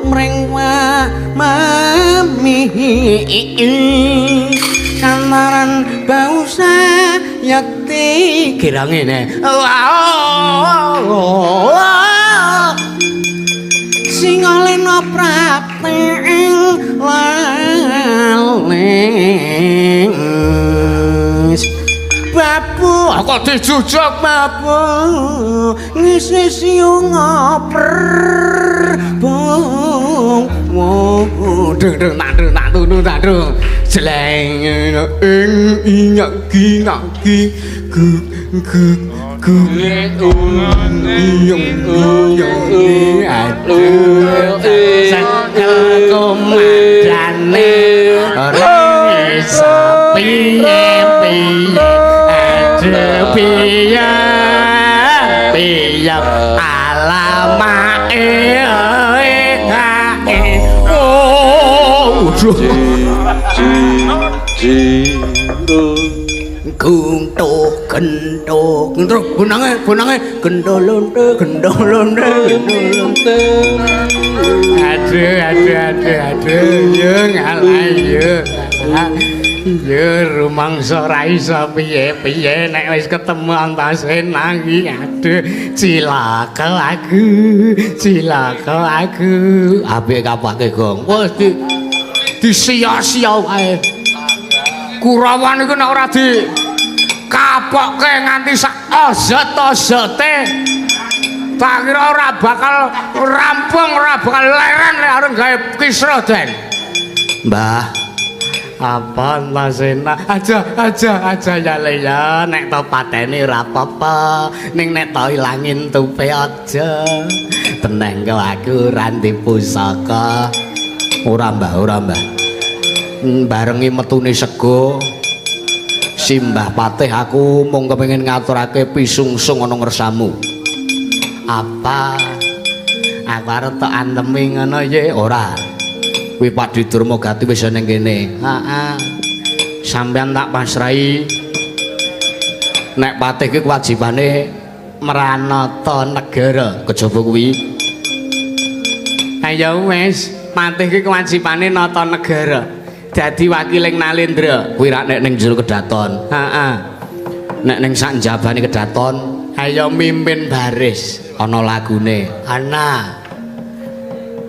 mring mami kamaran bausa yakti kira ngene sing olena prapteng lalis babu kok dijujuk babu ngisi siung ngoper bung deng deng tak deng tak dung tak dung jeleng ing inyak ki ngaki gu gu gu iyong iyong aduh sakel komandane ora iso piye piye aduh piye piye alamake e oh guntuh gentuk terus bonange bonange gendolonte gendolonte gendolonte aduh aduh aduh aduh yo ngalah yo yo rumangsa ra iso piye-piye nek wis ketemu Antasena iki aduh cilaka aku cilaka aku apik kapake gong wis disia-sia wae Kurawan iku nek ora di kapokke nganti sak ozot-ozote tak kira ora bakal rampung ora bakal leren nek arep gawe kisra Den. Mbah apa Antasena aja aja aja ya le ya nek to pateni ora apa-apa ning nek to ilangin tupe aja teneng kok aku ora ndek pusaka ora Mbah ora Mbah barengi metune sego Simbah Patih aku mung kepengin ngaturake pisungsung ana ngersamu. Apa? Aku arep tok antemi ngono ye ora. Kuwi Padi Durmagati wis ning kene. Heeh. Sampeyan tak pasrahi. Nek Patih ki kewajibane mranata negara, kejaba kuwi. Ayo wis, Patih ki kewajibane nata negara. Dadi wakiling Nalendra kuwi rak nek ning jero kedaton. Heeh. Nek ning sak njabane kedaton, ayo mimpin baris ana lagune. Ana.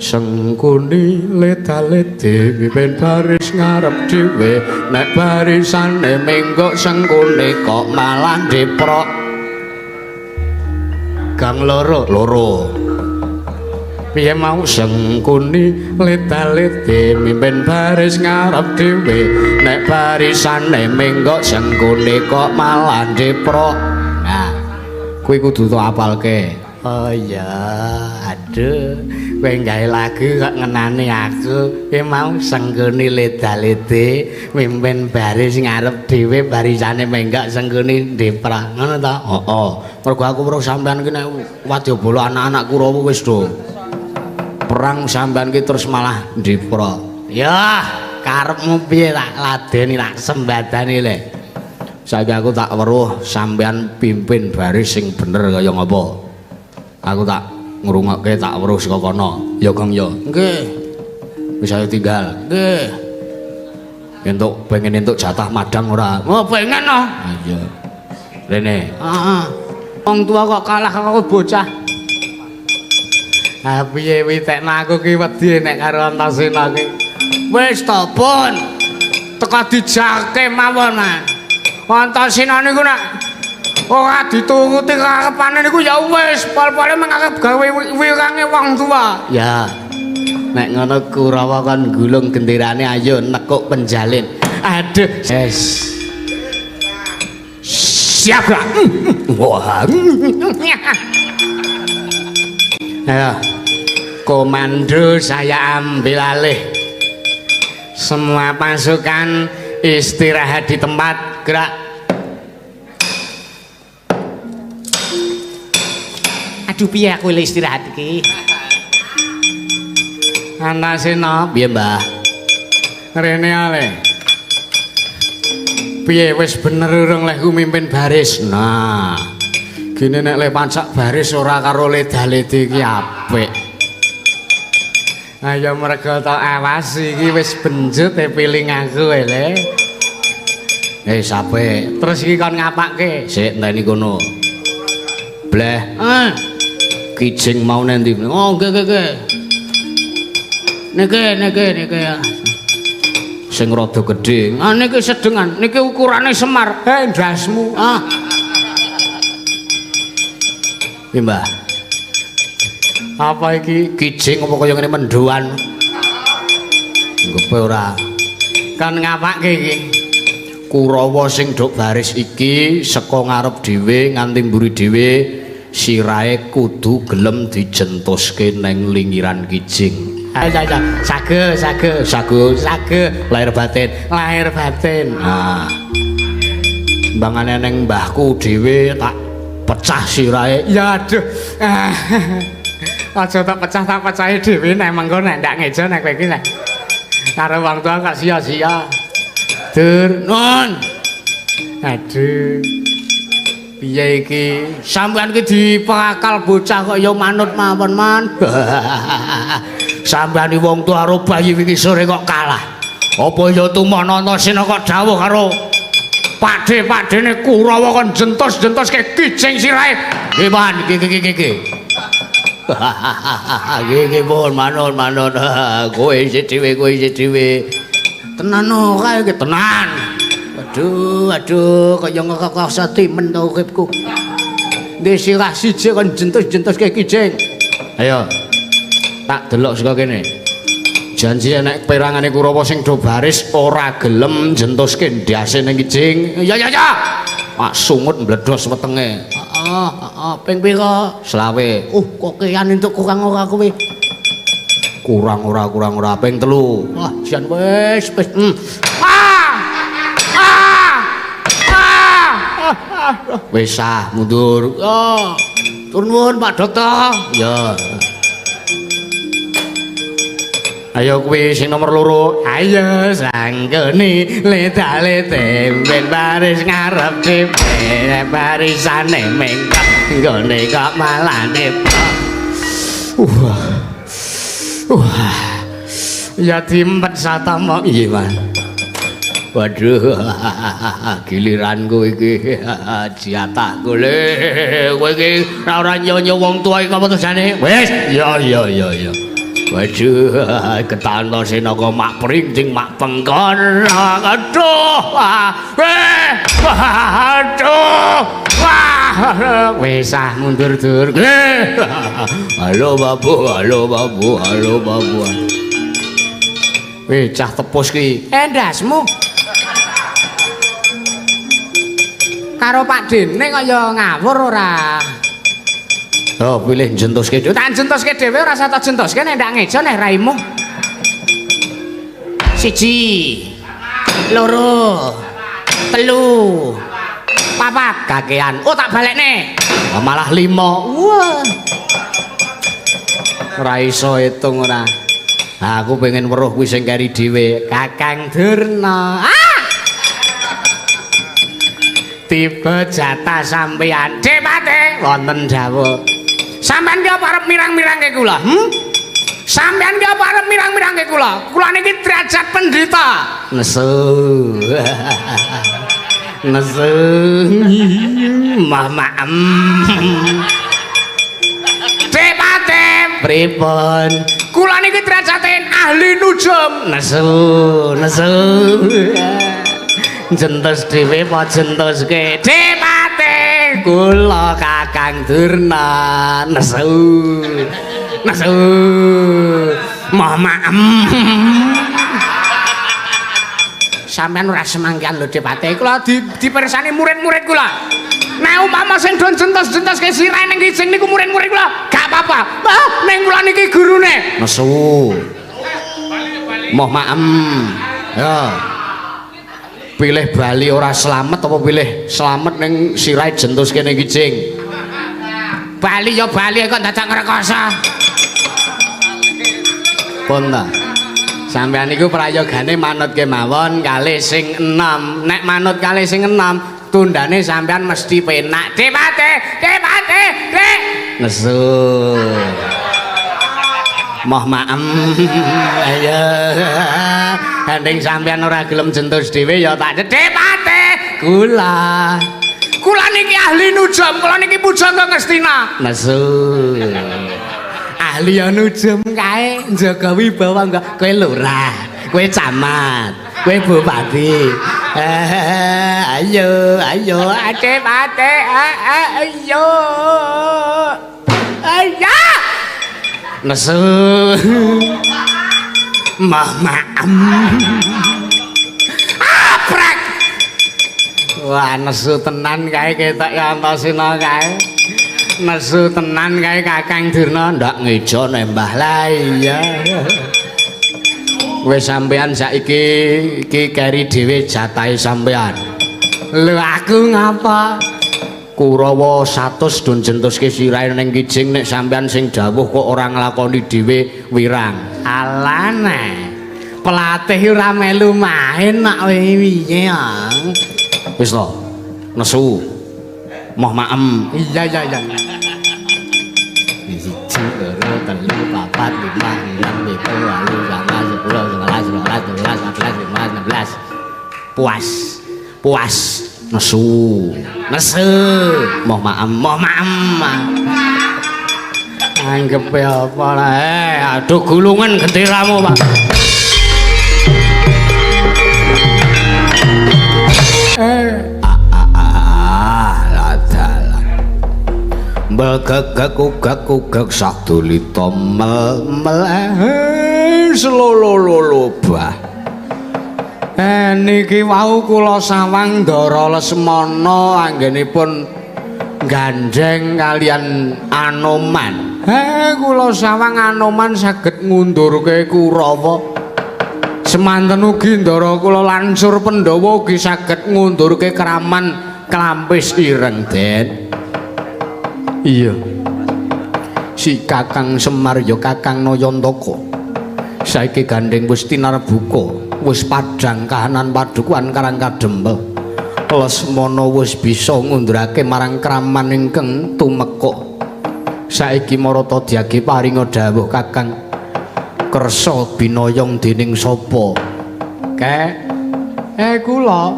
Sengkuni leda-lede mimpin baris ngarep dhewe, nek barisane menggok sengkuni kok malah deprok. Gang loro loro. Piye mau sengkuni leda-lede mimpin baris ngarep dhewe, nek barisane menggok sengkuni kok malah deprok. Nah, kuwi kudu tok apalke. Oh iya, aduh, kowe gawe lagu kok ngenani aku. Kowe mau sengkuni leda-lede mimpin baris ngarep dhewe, barisane menggak sengkuni deprok. Ngono ta? Heeh. Mergo aku weruh sampean ki nek wadyabala anak-anak Kurawa wis do perang sampean ki terus malah deprok. Ya, karepmu piye tak ladeni tak sembadani le. Saiki aku tak weruh sampean pimpin baris sing bener kaya ngapa. Aku tak ngrungokke tak weruh saka kono. Ya Kang ya. Nggih. Wis ayo tinggal. Nggih. Entuk pengen entuk jatah madang ora? Oh, pengen no. Ha iya. Rene. Heeh. Wong tua kok kalah karo bocah. Ha piye witekno aku ki wedi nek karo Antasena ki. Wis to, Pun. Teka dijake mawon, Mas. Antasena niku nek ora dituruti karepane niku ya wis, pol-pole mengake gawe wirange wong tua. Ya. Nek ngono Kurawa kon gulung genderane ayo nekuk penjalin. Aduh, yes. Siap gak? Wah. Ayo. Komando saya ambil alih. Semua pasukan istirahat di tempat, gerak. Aduh piye aku le istirahat iki? Antasena, piye Mbah? Rene ale. Piye wis bener urung lehku mimpin baris? Nah. Gini nek le pancak baris ora karo leda-lede iki apik. Ayo mergo tok awas iki wis benjut e piling aku le. Apik. Terus iki kon ngapake? Sik enteni kono. Bleh. Kijing mau nanti. Oh, nggih nggih nggih. Niki niki niki. Sing rada gedhe. Ah niki sedengan, niki ukurane Semar. Ndasmu. Ah. Piye, Mbah? Apa iki kijing apa kaya ngene mendoan? Nggepe ora. Kon ngapake iki? Kurawa sing dok baris iki saka ngarep dhewe nganti mburi dhewe sirahe kudu gelem dijentoske neng lingiran kijing. Ayo ayo sage sage sagu sage lahir batin lahir batin. Nah, mbangane neng mbahku dhewe tak pecah sirahe. Ya aduh. Aja tak pecah tak pecahe dhewe nek mengko nek ndak ngejo nek kowe iki nek karo wong tua kok sia-sia. Dur nun. Aduh. Piye iki? Sampeyan iki dipakal bocah kok ya manut mawon, Man. Sampeyan iki wong tuwa karo bayi wingi sore kok kalah. Apa ya tumono Antasena kok dawuh karo padhe-padhene Kurawa kon jentos-jentoske kijing sirahe. Nggih, Man, iki iki iki. Nggih nggih pun manut manut. Kowe isih dhewe, kowe isih dhewe. Tenan ora iki tenan. Aduh, aduh, kaya ngekekasa timen to uripku. Ndek sirah siji kon jentus-jentuske kijing. Ayo. Tak delok saka kene. Janji nek perangane Kurawa sing do baris ora gelem jentuske ndase ning kijing. Ya ya ya. Pak sungut mbledos wetenge. Heeh, heeh, ping pira? 25. Kokean entuk kurang ora kowe. Kurang ora, kurang ora, ping 3. Wah, jan wis wis. Ah! Ah! Ah! Wis ah, mundur. Oh. Tur nuwun Pak Dokter. Ya. Ayo kuwi sing nomor 2. Ayo sanggeni leda-lede ben baris ngarep dhewe barisane mengkok nggone kok malah nepok. Wah. Ya diempet satama. Iya, Mas. Waduh, giliranku iki jatahku le. Kowe iki ora nyonyo wong tuwa iki apa to jane? Wis, ya ya ya ya. Waduh, ketana senaka mak printing mak pengkon. Aduh. Aduh. Wah, wis ah mundur dur. Halo babu, halo babu, halo babu. Weh, cah tepus ki. Endasmu. Karo Pak Dene kok ya ngawur ora. Oh, pilih jentuske dhewe. Tak jentuske dhewe ora usah tak jentuske nek ndak ngejo nek raimu. 1 2 3 4 kakean. Oh, tak balekne. Malah 5. Wah. Ora iso hitung ora. Aku pengen weruh kuwi sing keri dhewe, Kakang Durna. Ah! Tiba jatah sampeyan. Depate wonten dawuh. Sampeyan ki apa arep mirang-mirangke kula? Sampeyan ki apa arep mirang-mirangke kula? Kula niki derajat pendeta. Nesu. Nesu. Mamaem. Depate pripun? Kula niki derajate ahli nujum. Nesu, nesu. Jentos dhewe apa jentoske? Depate kula Kakang Durna. Nesu. Nesu. Mamaem. Sampeyan ora semangkian lho Depate. Kula dipersani murid-murid kula. Nek umpama sing do jentos-jentoske sirahe ning kijing niku murid-murid kula, gak apa-apa. Ah, ning kula niki gurune. Nesu. Moh maem. Ya. Pilih bali ora slamet apa pilih slamet ning sirahe jentuske ning kijing? Bali ya bali kok dadak ngrekoso. Pun ta. Sampeyan niku prayogane manut kemawon kalih sing enom. Nek manut kalih sing enom, tundane sampeyan mesti penak. Depate, depate, dek. Nesu. Moh maem. Ayo. Gandeng sampeyan ora gelem jentus dhewe ya tak depate. Kula. Kula niki ahli nujum, kula niki pujangga Ngastina. Nesu. Ahli ya nujum kae njaga wibawa enggak kowe lurah, kowe camat, kowe bupati. Ayo, ayo, ate-ate, ayo. Ayo. Nesu. Mamaem. Aprek. Wah, nesu tenan kae ketok ya Antasena kae. Nesu tenan kae Kakang Durna ndak ngejo nembah lah iya. Wis sampean saiki iki keri dhewe jatahe sampean. Lho aku ngapa? Kurawa 100 don jentuske sirahe ning kijing nek sampean sing dawuh kok ora nglakoni dhewe wirang. Alane. Pelatih ora melu main nak piye ya. Wis to. Nesu. Moh maem. Iya iya iya. 1 2 3 4 5 6 7 8 9 10 11 12 13 14 15 16. Puas. Puas. Nesu. Nesu. Moh maem, moh maem. Anggepe apa lah. Aduh gulungan gentiramu, Pak. Mbegegeg ugeg ugeg sadulita mel mel slolololo bah. Niki wau kula sawang Ndara Lesmana anggenipun gandheng kalian Anoman. Kula sawang Anoman saged ngundurke Kurawa. Semanten ugi Ndara kula lansur Pandhawa ugi saged ngundurke Kraman Klampis Ireng, Den. Iya. Si Kakang Semar ya Kakang Nayantaka. Saiki gandheng wis tinarbuka, wis padhang kahanan padukuhan Karang Kadempel. Lesmana wis bisa ngundurake marang kraman ingkang tumeka. Saiki marata dyagi paringa dawuh Kakang kersa binayong dening sapa? Kek kula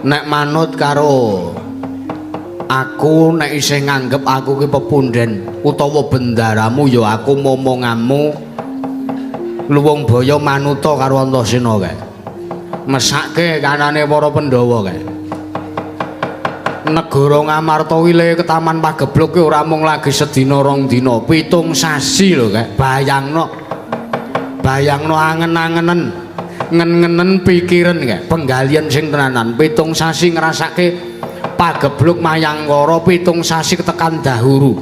nek manut karo Aku nek isih nganggep aku ki pepunden utawa bendaramu ya aku momonganmu luwung baya manuta karo Antasena kae. Mesake kanane para Pandhawa kae. Negara Ngamarta kuwi le ketaman pagebluk ki ora mung lagi sedina rong dina, 7 sasi lho kae. Bayangno. Bayangno angen-angenen, ngen-ngenen pikiran kae, penggalian sing tenanan. 7 sasi ngrasake pagebluk mayangkara, 7 sasi ketekan dahuru.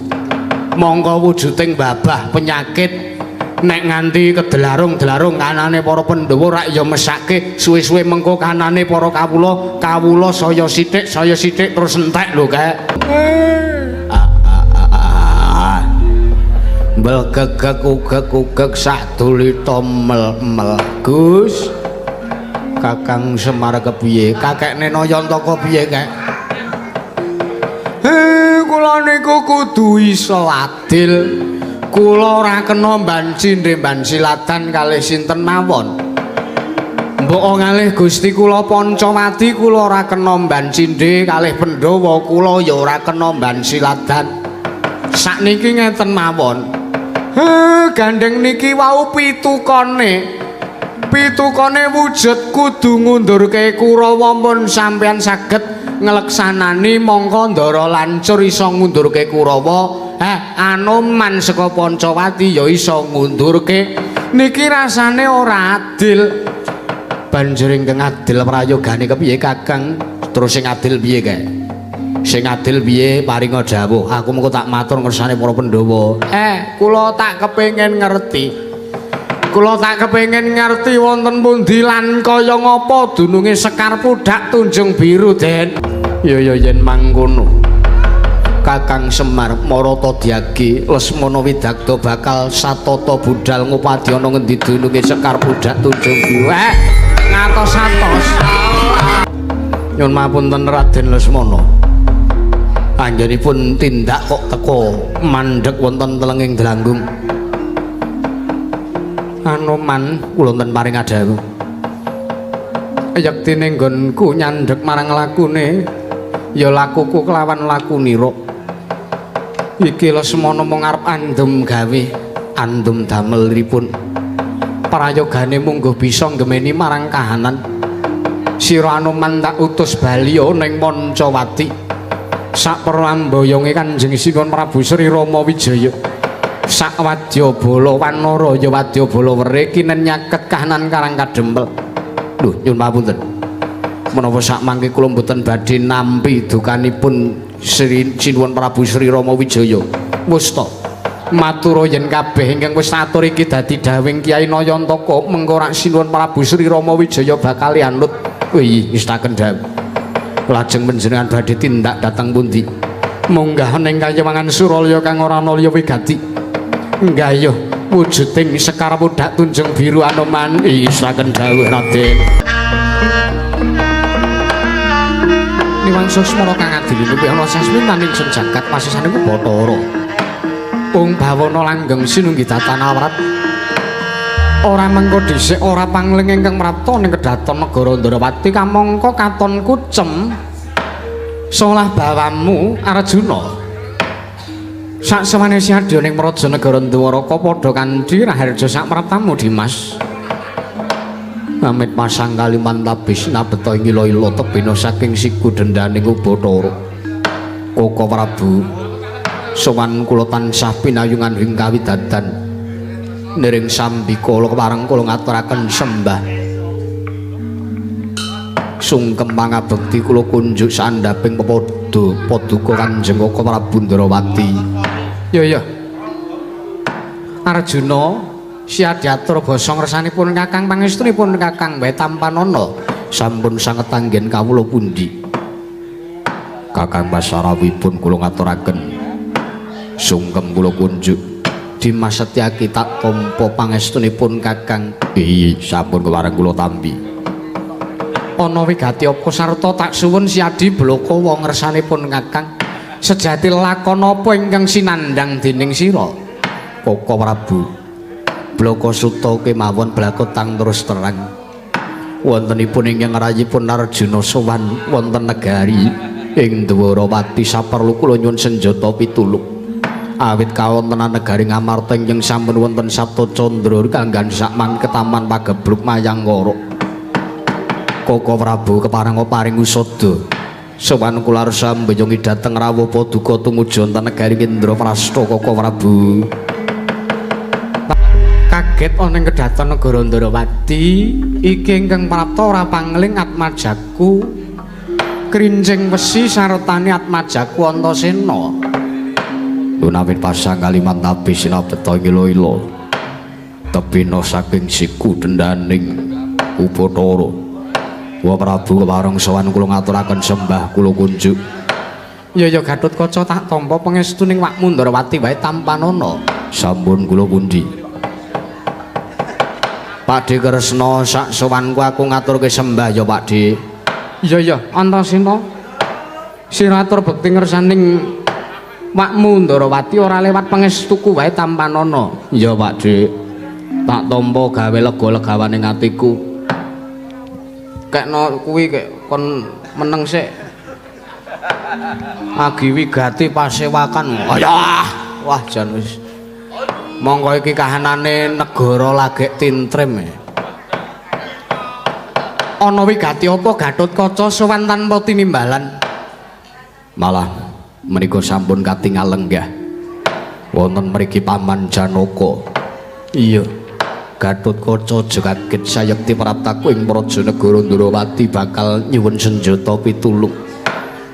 Mongko wujuding babah penyakit nek nganti kedelarung-delarung kanane para Pandhawa rak ya mesake, suwe-suwe mengko kanane para kawula, kawula saya sithik terus entek lho kae. Mbelgegeg ugeg-ugeg sadulita mel-mel. Gus Kakang Semar kepiye? Kakekne Nayantaka piye kae? Kula niku kudu iso adil. Kula ora kena mbanci ndemban silatan kalih sinten mawon. Mbok ngalih Gusti kula Pancawati kula ora kena mbancindhe kalih Pandhawa kula ya ora kena mban silatan. Sakniki ngeten mawon. Gandeng niki wau pitukane. Pitukane wujud kudu ngundurke Kurawa mun sampeyan saged ngleksanani mongko Ndara Lancur iso ngundurke Kurawa. Anoman saka Pancawati ya iso ngundurke. Niki rasane ora adil. Banjur ingkang adil prayogane kepiye Kakang? Terus sing adil piye kae? Sing adil piye paringa dawuh? Aku mengko tak matur ngersane para Pandhawa. Kula tak kepengin ngerti. Kula tak kepengin ngerti wonten pundi lan kaya ngapa dununge Sekar Pudak Tunjung Biru, Den. Ya ya yen mangkono. Kakang Semar Marata Dyagi Lesmana Widagda bakal satata budal ngupadi ana ngendi dununge Sekar Pudak Tunjung Biru. Ngatos-atos. Nyuwun mapunten Raden Lesmana. Anggenipun tindak kok teka mandheg wonten telenging Delanggung. Anoman kula wonten paring adhawuh. Yektine nggonku nyandheg marang lakune ya lakuku kelawan lakunira. Iki Lesmana mung arep andum gawe, andum damelipun. Prayogane mungguh bisa nggemeni marang kahanan. Sira Anoman tak utus baliya ning Pancawati. Sak prambayonge Kanjeng Sinuwun Prabu Sri Rama Wijaya. Sak wadyabala wanara ya wadyabala were kinen nyaket kahanan Karang Kadempel. Lho nyuwun pamunten. Menapa sak mangke kula mboten badhe nampi dukanipun Sri Sinuwun Prabu Sri Rama Wijaya. Wis ta. Matur yen kabeh ingkang wis atur iki dadi dawing Kyai Nayantaka mengko rak Sinuwun Prabu Sri Rama Wijaya bakal anut. Wih, ngestaken dawuh. Lajeng panjenengan badhe tindak dhateng pundi? Munggah ning kayewangan Suralaya kang ora ana liya wigati. Nggayuh wujuding Sekar Pudak Tunjung Biru Anoman. Ngestaken dawuh Raden. Niwang Susmara kang adil luwih ana sasmintaning sun jagat pasisane ku Bathara. Ung bawana langgeng sinunggi datan awrat. Ora mengko dhisik ora pangling ingkang prapta ning kedaton negara Ndrawati kamangka katon kucem solah bawamu Arjuna. Saksewane siadya ning praja negara Dwaraka padha kanthi raharja sak praptamu Dimas. Amit pasang kaliman tabis nabeta ing ila-ila tebena saking siku dendhaning Bathara. Koko Prabu sowan kula tansah pinayungan ing kawidadan. Niring sambikala kepareng kula ngaturaken sembah. Sungkem pangabekti kula kunjuk sandhaping pepadha paduka Kanjeng Koko Prabu Ndrawati. Ya ya. Arjuna siadyatur basa ngersanipun Kakang pangestunipun Kakang wae tampanana sampun sanget anggen kawula pundi. Kakang pasarawipun kula ngaturaken sungkem kula kunjuk. Dimas Setyaki tak tampa pangestunipun Kakang. Sampun kepareng kula tampi. Ana wigati apa sarta tak suwun siadi blaka wong ngersanipun Kakang. Sejati lakon apa ingkang sinandhang dening sira? Koko Prabu. Blaka suta kemawon blakotang terus terang. Wontenipun ingkang rayipun Arjuna sowan wonten negari. Ing Dwarawati saperlu kula nyuwun senjata pitulung. Awit kawontenan negari Ngamarta ingkang sampun wonten Sapta Candra kanggan sak mangke taman pagebluk Mayangkara. Koko Prabu kepareng paring usada. Sowan kula sambeyangi dhateng rawuh paduka tumuju wonten negari Indraprasta Koko Prabu. Kaget ana ing kedaton negara Ndrawati iki ingkang prapta ora pangling atmajaku krincing wesi sartane atmajaku Antasena. Lunawit pasang kalimat nabi sinabeta ila-ila tebina saking siku dendaning Upathara. Wa Prabu kepareng sowan kula ngaturaken sembah kula kunjuk. Ya ya Gatotkaca tak tampa pangestu ning wakmu Ndrawati wae tampanana. Sampun kula pundi. Pakde Kresna sak sowanku aku ngaturke sembah ya Pakde. Iya ya Antasena. Sira atur bekti ngersaning wakmu Ndrawati ora lewat pangestuku wae tampanana. Iya Pakde. Tak tampa gawe lega-legawane atiku. Kekno kuwi kek kon meneng sik. Agi wigati pasewakan. Ayah, wah jan wis. Monggo iki kahanane negara lagek tintrem. Ana wigati apa Gatotkaca sowan tanpa tinimbalan? Malah menika sampun katingal lenggah. Wonten mriki Paman Janaka. Iya. Gatotkaca aja kaget sayekti praptaku ing praja negara Ndrawati bakal nyuwun senjata pitulung.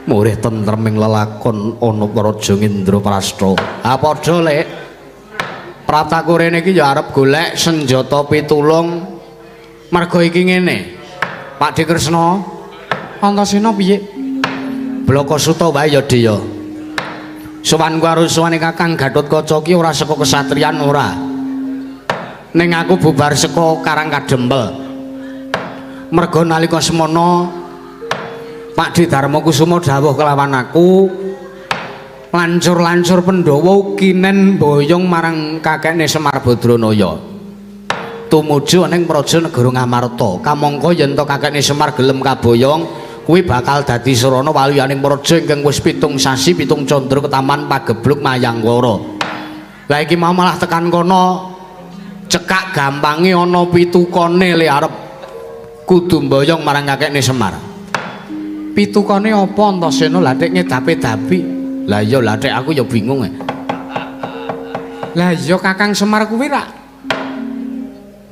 Murih tentreming lelakon ana praja Indraprasta. Ha padha Lek. Praptaku rene iki ya arep golek senjata pitulung. Mergo iki ngene. Pakde Kresna, Antasena piye? Blaka Suta wae ya Dhiya. Sowanku karo sowane Kakang Gatotkaca ki ora saka kesatriyan ora. Ning aku bubar saka Karang Kadempel. Merga nalika semana Pakde Darma Kusuma dawuh kelawan aku lancur-lancur Pandhawa kinen boyong marang kakekne Semar Badranaya. Tumuju ning praja negara Ngamarta. Kamangka yen to kakekne Semar gelem kaboyong, kuwi bakal dadi sarana waluyaning praja ingkang wis 7 sasi 7 candra ketaman pagebluk Mayangkara. Lah iki mau malah tekan kono cekak gampange ana pitukane le arep kudu mboyong marang kakekne Semar. Pitukane apa Antasena lha tek ngedapi-dapi? Lah iya lha tek aku ya bingung. Lah iya Kakang Semar kuwi rak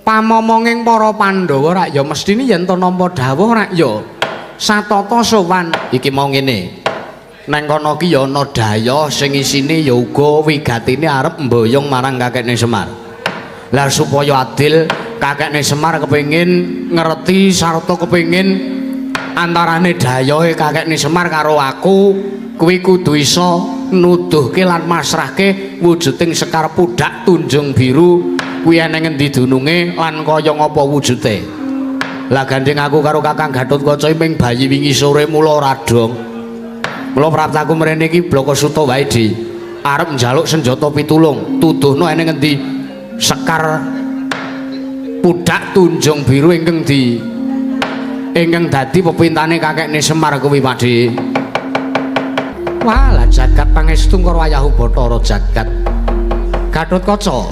pamomonging para Pandhawa rak ya mestine yen to nampa dawuh rak ya satata sowan. Iki mau ngene. Neng kono ki ya ana dayah sing isine ya uga wigatine arep mboyong marang kakekne Semar. Lah supaya adil kakekne Semar kepengin ngerti sarta kepengin antarane dayahe kakekne Semar karo aku kuwi kudu iso nuduhke lan masrahke wujuding sekar pudak tunjung biru kuwi eneng endi dununge lan kaya ngapa wujude. Lah gandeng aku karo Kakang Gatotkaca ming bayi wingi sore mula ora dong. Mula praptaku mrene iki Blaka Suta wae Di. Arep njaluk senjata pitulung, tuduhno eneng endi sekar pudak tunjung biru ingkang di ingkang dadi pepintane kakekne Semar kuwi Pakde. Wah, lah jagat pangestu karo Ayahu Bathara jagat. Gatotkaca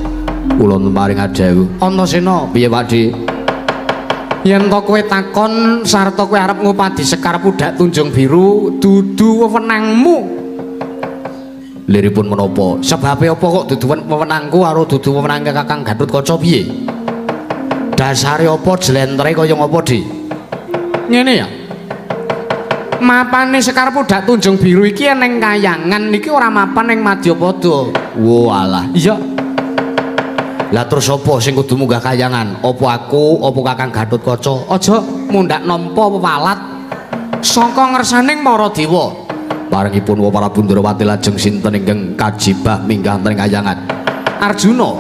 kula paring adhawuh. Antasena piye Pakde? Yen to kowe takon sarta kowe arep ngupadi sekar pudak tunjung biru dudu wewenangmu. Liripun menapa? Sebabe apa kok dudu wewenangku karo dudu wewenange Kakang Gatotkaca piye? Dasare apa jlentre kaya ngapa, Di? Ngene ya. Mapane sekar pudak tunjung biru iki eneng kayangan iki ora mapan ning Madyapada. Walah. Iya. Lah terus apa sing kudu munggah kayangan? Apa aku, apa Kakang Gatotkaca? Aja mundhak nampa wewalat saka ngersaning para dewa. Parengipun wa Prabu Ndrawati lajeng sinten ingkang kajibah minggah wonten kayangan? Arjuna,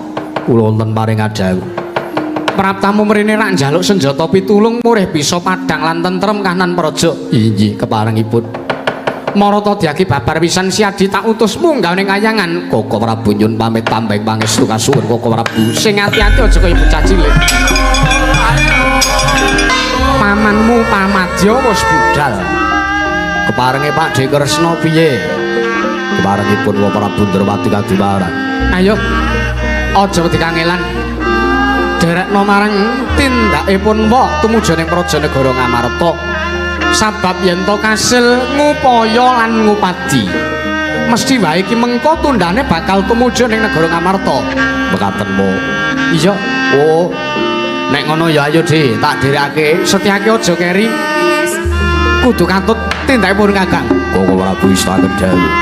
kula wonten paring adhawuh. Praptamu mrene rak njaluk senjata pitulung murih bisa padhang lan tentrem kahanan praja. Inggih, keparengipun. Marata diagi babar pisan Siadi tak utus munggah ning kayangan. Koko Prabu nyun pamit tambeng pangestu kasuwun Koko Prabu. Sing ati-ati aja kaya bocah cilik. Pamanmu Pamadya wis budal. Keparenge Pak De Kresna piye? Keparengipun Wa Prabu Ndrawati kadiwaran. Ayo aja wedi kangelan. Derekno marang tindakipun wa tumuju ning praja negara Ngamarta. Sabab yen to kasil ngupaya lan ngupadi, mesti wae iki mengko tundane bakal tumuju ning negara Ngamarta. Mekaten mo. Iya. Oh. Nek ngono ya ayo Dik, tak dherekake. Setyake aja keri. Kudu katut tindakipun Kakang. Koko Prabu istaken dawuh.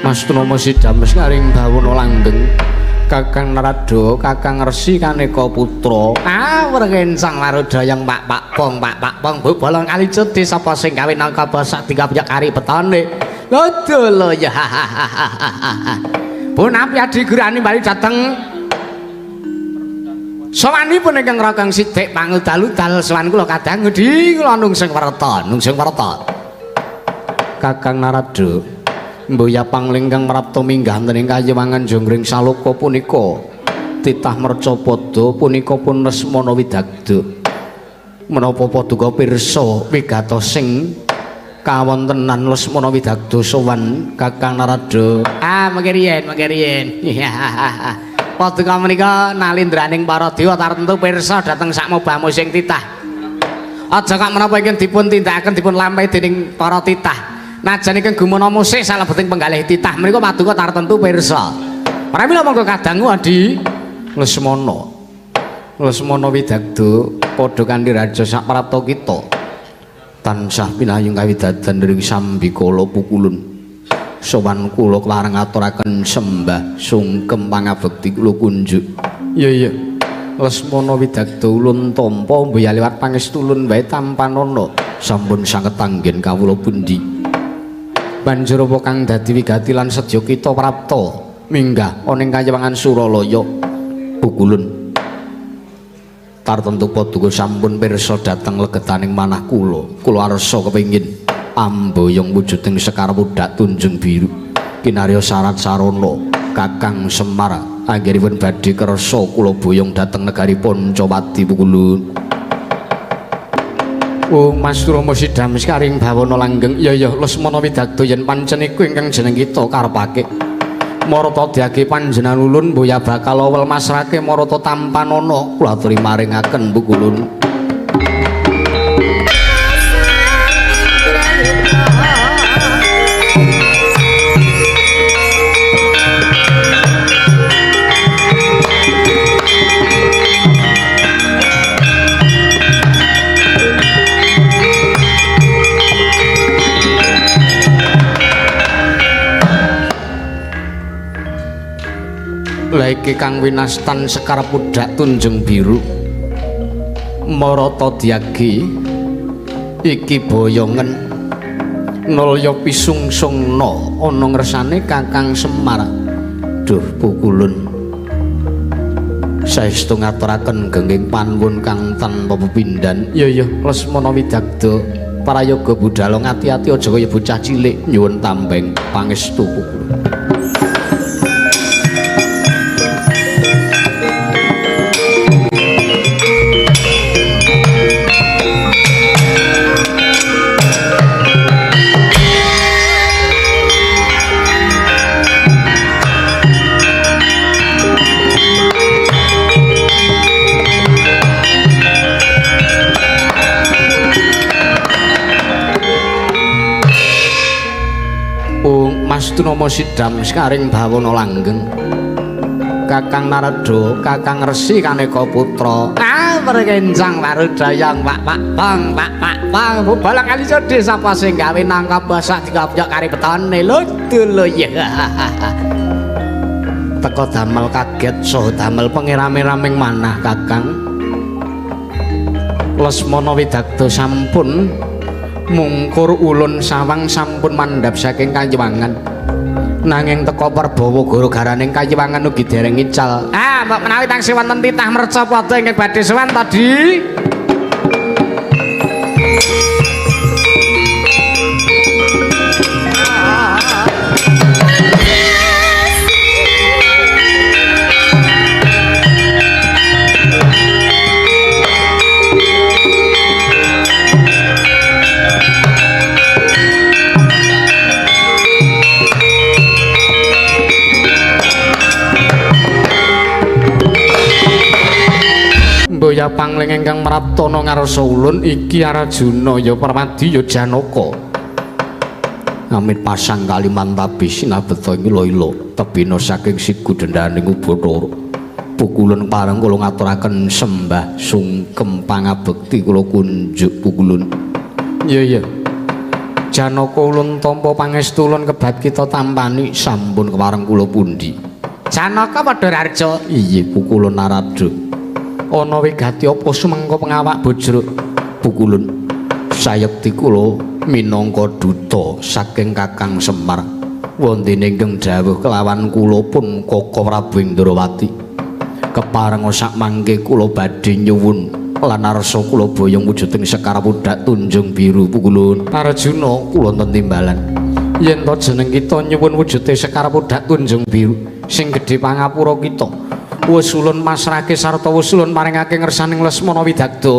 Mas Trama Sidames ngaring bawana langgeng Kakang Narada, Kakang Resi Kaneka Putra. Ah, werkencang marudayang Pak Pak Pong, Pak Pak Pong Bu bolong kali cedi sapa sing gawe nangka basak tinggal kari petane. Lho lho ya. Pun api adi gurani bali dhateng sowanipun ingkang Rakang Sidik pangudal-udal sowan kula kadang di kula nungseng werta, nungseng werta. Kakang Narada mboya panglingkang prapta minggah ing kayiwangan Jonggring Saloka punika titah mercapada punika pun Lesmana Widagda. Menapa paduka pirsa wigatosing kawontenan Lesmana Widagda sowan Kakang Narada? Ah, mengke riyen, mengke riyen. Paduka menika nalindraning para dewa tartemtu pirsa dhateng sakmobamo sing titah. Aja kok menapa ingkang dipun tindakaken dipun lampahi dening para titah. Najan ingkang gumana musik salebeting penggalih titah menika paduka tartemtu pirsa. Pramila monggo kadangu Adi Lesmana. Lesmana Widagda padha kanthi raja saprapta kita. Tansah pinayung kawidadan ring sambikala pukulun. Sowan kula kepareng ngaturaken sembah sungkem pangabekti kula kunjuk. Iya iya. Lesmana Widagda ulun tampa mboya liwat pangestulun wae tampanana sampun sanget anggen kawula pundi. Banjur apa kang dadi wigati lan sedya kita prapta minggah ana ing kayiwangan Suralaya pukulun. Tartemtu paduka sampun pirsa dhateng legetaning manah kula. Kula arsa kepengin amboyong wujuding sekar wudak tunjung biru kinarya sarat sarana Kakang Semar anggenipun badhe kersa kula boyong dhateng negari Pancawati pukulun. Oh Mas Rama Sidames karing bawana langgeng. Ya ya Lesmana Widagda yen pancen iku ingkang jeneng kita karepake. Marata diage panjenengan ulun mboya bakal awel masrake marata tampanana kula aturi maringaken pukulun. Lah iki kang winastan sekar pudak tunjung biru marata diagi iki boyongen nalya pisungsungna ana ngersane Kakang Semar. Duh pukulun saestu ngaturaken gengging panuwun kang tanpa pepindhan. Ya ya Lesmana Widagda prayoga budhala ngati-ati aja kaya bocah cilik nyuwun tambeng pangestu pukulun. Mas Tunama Sidam sekaring bawana langgeng Kakang Narada, Kakang Resi Kaneka Putra. Ah, Perkencang warudayang pak pak pang pak pak pang bolang kali jodhe sapa sing gawe nangkap basak dikopyok kari betone lho dulu ya. Teko damel kaget saha damel pengerame-raming manah Kakang. Lesmana Widagda sampun mungkur ulun sawang sampun mandhap saking kayiwangan. Nanging teko Perbawa gara-garaning kayiwangan ugi dereng ical. Ah, mbok menawi taksih wonten titah mercapada ingkang badhe sowan tadi. Mboya pangling ingkang mraptana ngarsa ulun iki Arjuna ya Permadi ya Janaka. Amit pasang kalimantabi sinabeta ila-ila tebina saking sigu dendhaning Ubathara. Pukulun pareng kula ngaturaken sembah sungkem pangabekti kula kunjuk pukulun. Iya iya. Janaka ulun tampa pangestu ulun kebat kita tampani sampun kepareng kula pundi. Janaka padha rarja. Iya pukulun Narada. Ana wigati apa sumengko pengawak bojruk pukulun sayekti kula minangka duta saking Kakang Semar wondene ingkang dawuh kelawan kula pun Kaka Prabu Indrawati kepareng sak mangke kula badhe nyuwun lan arsa kula boyong wujuding Sekar Pudak Tunjung Biru pukulun. Arjuna kula wonten timbalan yen to jeneng kita nyuwun wujude Sekar Pudak Tunjung Biru sing gedhe pangapura kita wis ulun masrahke sarta wis ulun paringake ngersaning Lesmana Widagda.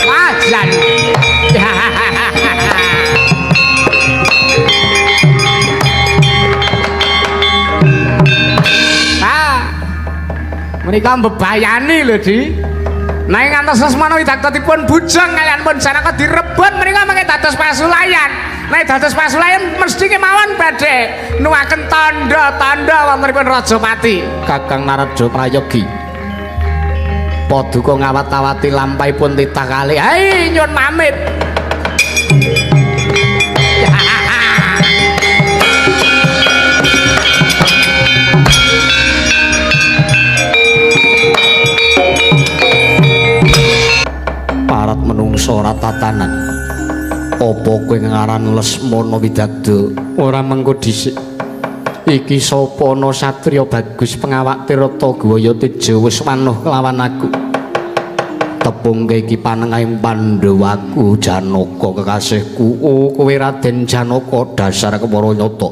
Wajan. Ah. Menika mbebayani lho, Di. Nanging ngantos Lesmana Widagda dipun bujeng kaliyan pun Janaka direbut menika mangke dados pasulayan. Nek dados pasulayan mesti kemawon badhe nuwaken tandha-tandha wontenipun Rajapati. Kakang Narada Prayogi. Paduka ngawat-awati lampahipun titah kalih. Hai nyuwun pamit. Parat menungso ora tatanan. Apa kowe ngaran Lesmana Widagda? Ora mengko dhisik. Iki sapa ana satriya bagus pengawak Tirta Gwaya Teja wis wanuh kelawan aku. Tepungke iki panengahing Pandhawaku Janaka kekasihku. Oh kowe Raden Janaka dasar kepara nyata.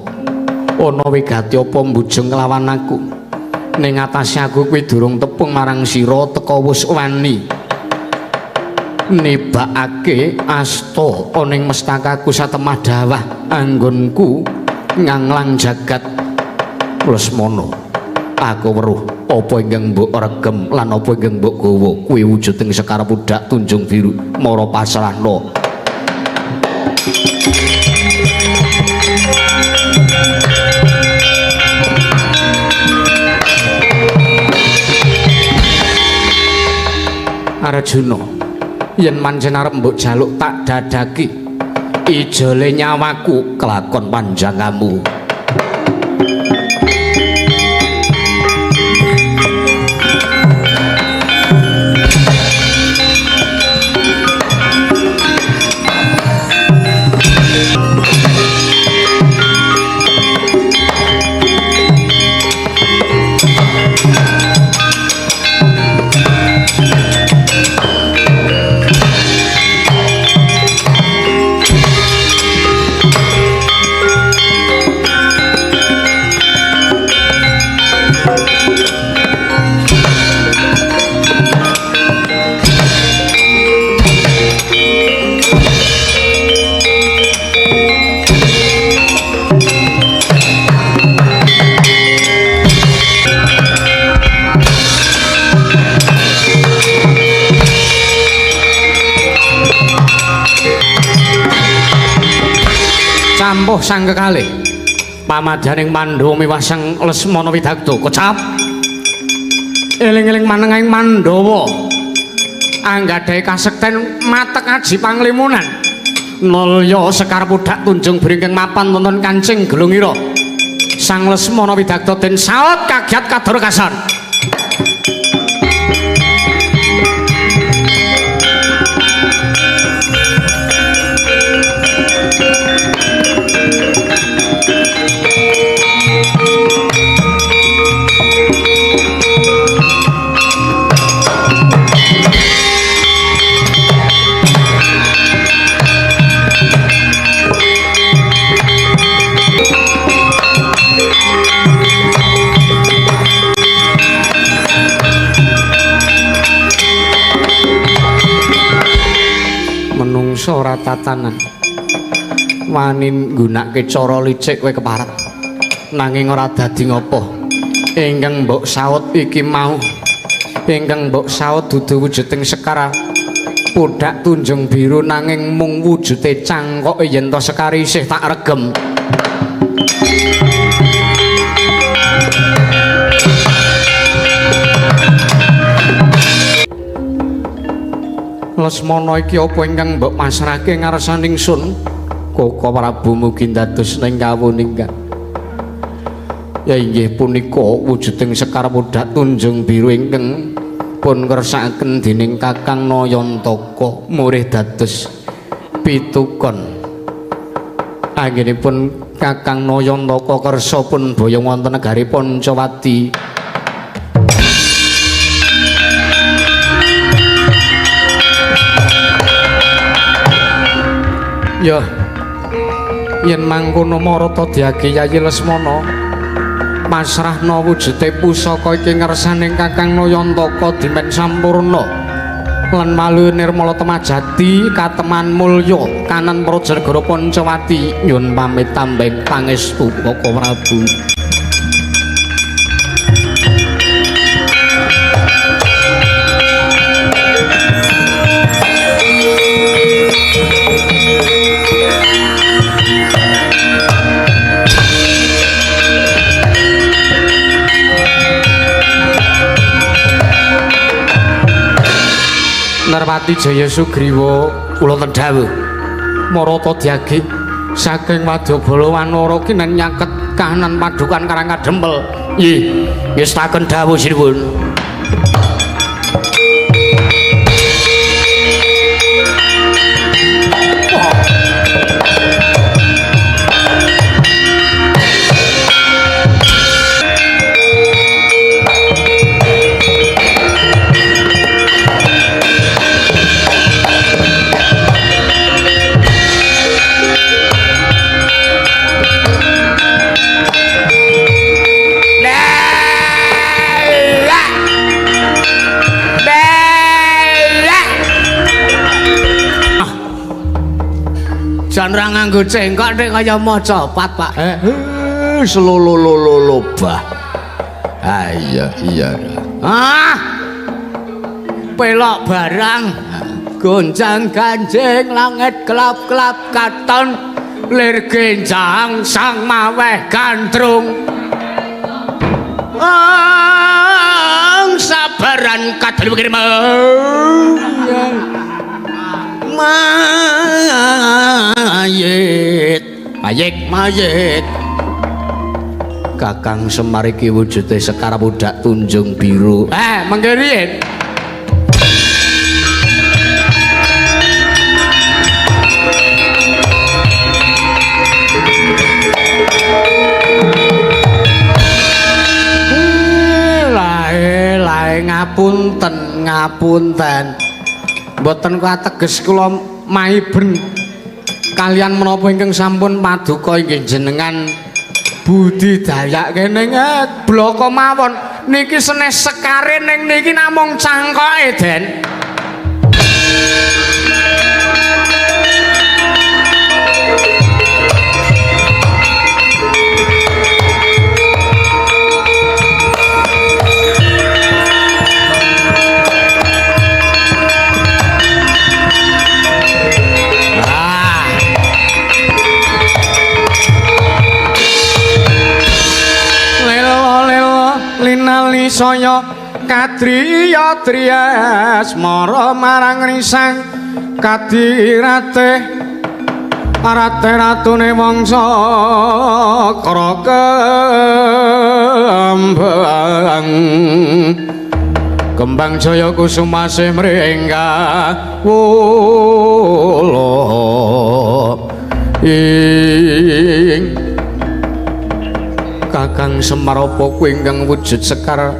Ana wigati apa mbujeng kelawan aku? Ning atase aku kuwi durung tepung marang sira teka wis wani nibakake asta ana ing mestakaku satemah dawah anggonku nganglang jagat. Lesmana aku weruh apa ingkang mbok regem lan apa ingkang mbok gawa kuwi wujuding Sekar Pudak Tunjung Biru mara pasrahna. Arjuna yen pancen arep mbok jaluk tak dadaki ijole nyawaku kelakon panjangamu. Campuh sang kekalih. Pamadyaning Pandhawa miwah Sang Lesmana Widagda kecap. Eling-eling manengahing Pandhawa anggadhahi kasekten matek aji panglimunan. Nalya Sekar Pudak Tunjung Bringking mapan wonten kancing Gelungira. Sang Lesmana Widagda den saut kagiat kador kasan. Menungso ora tatanan wani nggunakake cara licik kowe kepareng, nanging ora dadi ngapa. Ingkang mbok saut iki mau, ingkang mbok saut dudu wujuding Sekar Pudak Tunjung Biru, nanging mung wujude cangkoke yen to Sekar isih tak regem. Lesmana iki apa ingkang mbok pasrahke ngarsaning sun? Koko Prabu mugi dados ning kawuninggan. Ya inggih punika wujuding Sekar Pudak Tunjung Biru ingkang pun kersakaken dening Kakang Nayantaka murih dados pitukon. Anggenipun Kakang Nayantaka kersa pun boyong wonten negari Pancawati. Ya, yen mangkono marata diage Yayi Lesmana pasrahna wujude pusaka iki ngersaning Kakang Nayantaka dimen sampurna lan malu nirmala temajati kateman mulya kanan praja negara Pancawati. Nyuwun pamit tambeng pangestu Baka Prabu. Narpati Jaya Sugriwa kula tendhawuh marata diage saking wadyabala wanara kinen nyaket kahanan padukan Karang Kadempel. Nggih, ngestaken dawuh sinuwun. Jan ra nganggo cengkok nek kaya macapat, Pak. Selolololo bah. Ah iya iya. Ah. Pelok barang goncang ganjing langit kelap-kelap katon lir genjang sang maweh gandrung. Ang sabaran kadal pikir mayit mayit mayit. Kakang Semar iki wujude Sekar Pudak Tunjung Biru. Mangke riyin. Lae lae ngapunten ngapunten. Mboten kateges kula maiben kalian menapa ingkang sampun paduka inggih jenengan budidayake ning bloko mawon niki senes sekare ning niki namung cangkoke Den. Ah. saya kadriya driyasmara marang risang kadirate arate ratune wangsa Kembang Kembang Jaya Kusumase mringga wula ing Kakang Semar apa kuwi ingkang wujud sekar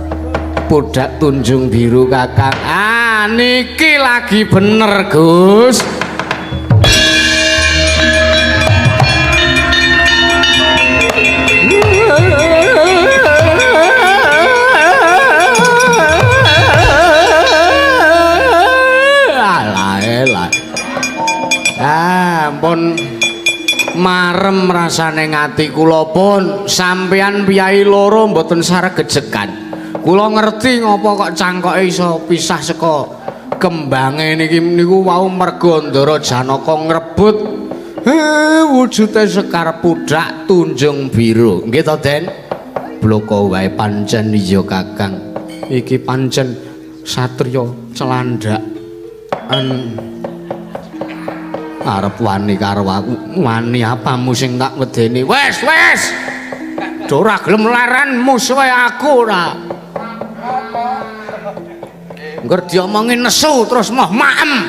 pudak tunjung biru Kakang. Ah niki lagi bener Gus. Ampun marem rasane ngati kula pun sampeyan piyai loro mboten saregejekan. Kula ngerti ngopo kok cangkoke iso pisah saka kembange niki niku wau merga Ndara Janaka ngrebut wujude sekar pudak tunjung biru. Nggih to, Den? Bloko wae pancen iya Kakang. Iki pancen satriya celandhakan. Arep wani karo aku, wani apamu sing tak wedeni. Wes, wes. Ora gelem leren musuhe aku ora. Ngger diomongi nesu terus moh maem.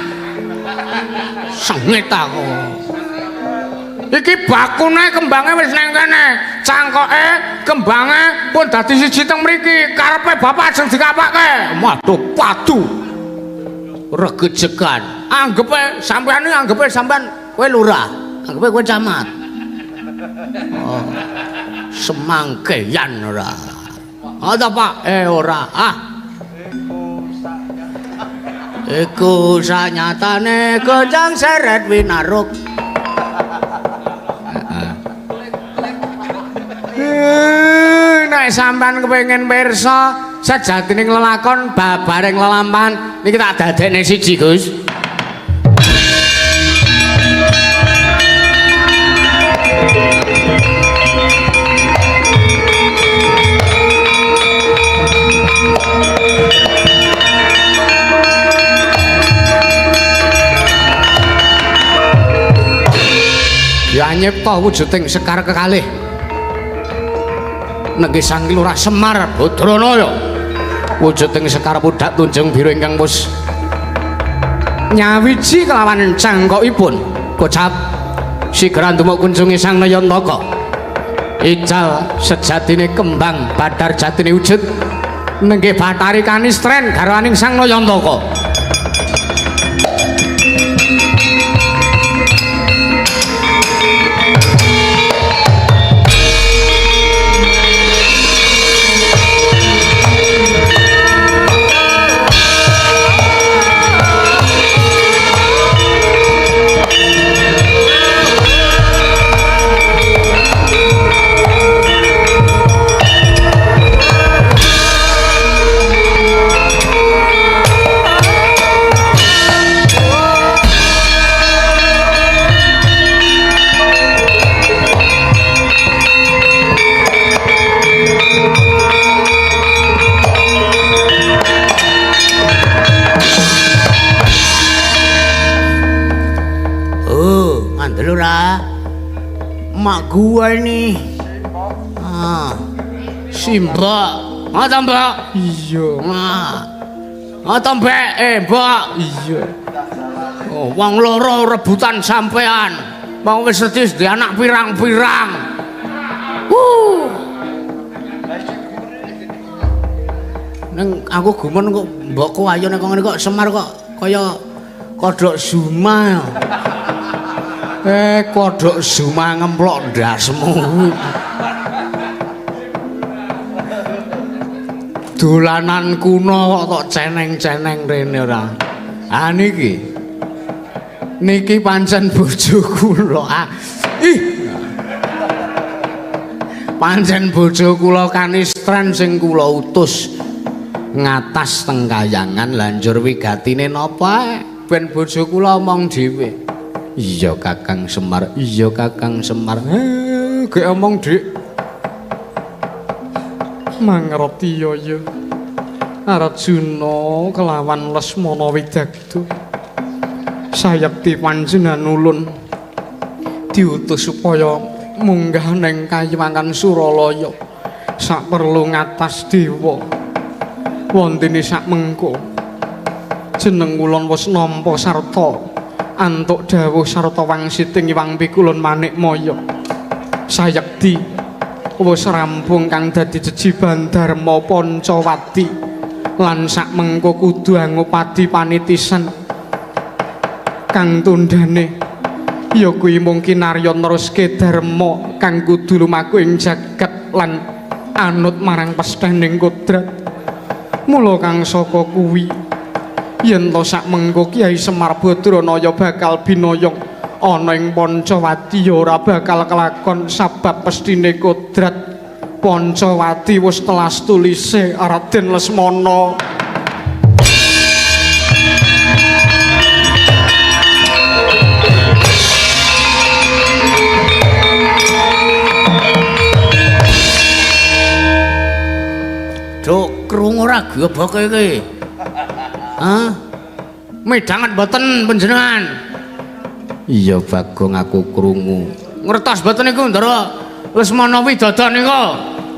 Sengit aku. Iki bakune kembange wis nang kene. Cangkoke kembange pun dadi siji teng mriki. Karepe bapak ajeng dikapake. Waduh, padu. Regejekan. Anggepe sampean iki anggepe sampean kowe lurah, anggepe kowe camat. Oh. Semangkeyan ora. Ah ta Pak? Ora. Ah. Iku sanyatane goncang seret winaruk. Heeh. Nek sampean kepengin pirsa sejatining lelakon babaring lelampahan niki tak dadekne siji Gus. Ya nyipta wujuding sekar kekalih nenggih Sang Lurah Semar Badranaya wujuding sekar pudak tunjung biru ingkang wis nyawiji kelawan cangkokipun kocap sigra ndumuk kunjungi Sang Nayantaka ical sejatine kembang badar jatine wujud nenggih Bathari Kanistren garwaning Sang Nayantaka. Mak gua nih. Ah. Simbok. Ah ta, Mbok? Iya. Ah. Ah ta, Mbak? Mbok. Iya. Oh, wong loro rebutan sampean. Wong wis sedih duwe anak pirang-pirang. Neng aku gumun kok mbokku ayo nek ngene kok Semar kok kaya kodhok Zuma. Kodhok Zuma ngemplok ndasmu. Dolanan kuno kok tok ceneng-ceneng rene ora. Ah niki. Niki pancen bojo kula. Ah. Ih. Pancen bojo kula Kanistren sing kula utus ngatas teng kayangan lanjur wigatine napa ben bojo kula omong dhewe. Iya Kakang Semar, iya Kakang Semar. Gek omong, Dik. Mangerti ya ya. Arjuna kelawan Lesmana Widagda. Sayekti panjenengan ulun diutus supaya munggah ning kayiwangan Suralaya saperlu ngatas dewa. Wontene sak mengko jeneng ulun wis nampa sarta antuk dawuh sarta wangsiting Hyang Pikulun Manikmaya. Sayekti wis rampung kang dadi jejiban Dharma Pancawati lan sak mengko kudu angupadi panitisan kang tundhane ya kuwi mung kinarya neruske dharma kang kudu lumaku ing jagat lan anut marang pesthening kodrat. Mula kang saka kuwi yen to sak mengko Kyai Semar Badranaya bakal binayong ana ing Pancawati ya ora bakal kelakon sabab pesthine kodrat Pancawati wis telas tulise Raden Lesmana. Duk krungu ora gobok iki? Hah? Midhanget mboten panjenengan? Iya Bagong, aku krungu. Ngertos mboten niku Ndara Lesmana Widada niku?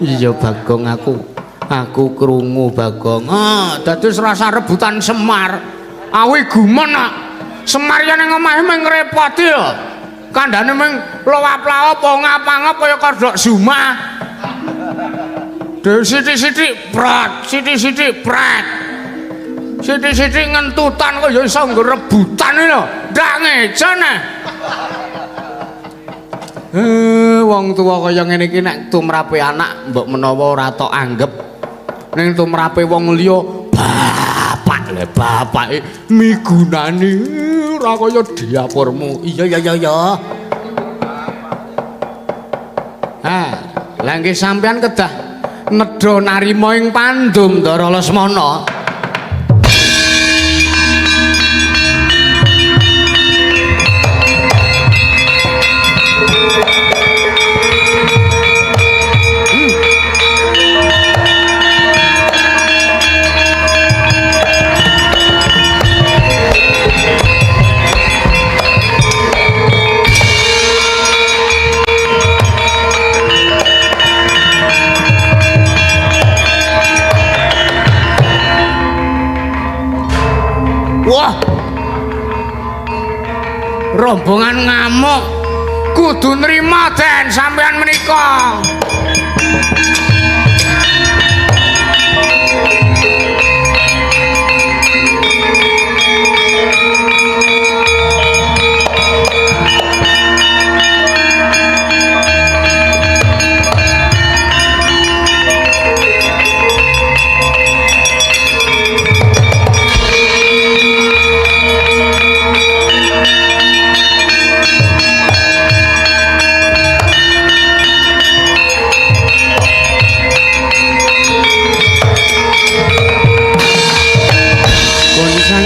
Iya Bagong, aku krungu Bagong. Ah, dados rasa rebutan Semar. Awi gumun nak. Semar yen ning omahe mung ngrepoti ya. Kandhane mung lowap-lawap ngap-ngap kaya kodhok Zuma. Dhewe sithik-sithik pret, sithik-sithik pret. Sithik-sithik ngentutan kok ya iso nggo rebutan lho. Ndak ngejane. Wong tuwa kaya ngene iki nek tumrape anak mbok menawa ora tok anggep. Ning tumrape wong liya bapak le bapake migunani ora kaya diapurmu. Iya iya iya iya. Ha, lah nggih sampean kedah nedha narima ing pandum Ndara Lesmana. Wah, rombongan ngamuk kudu nrima den sampean menika.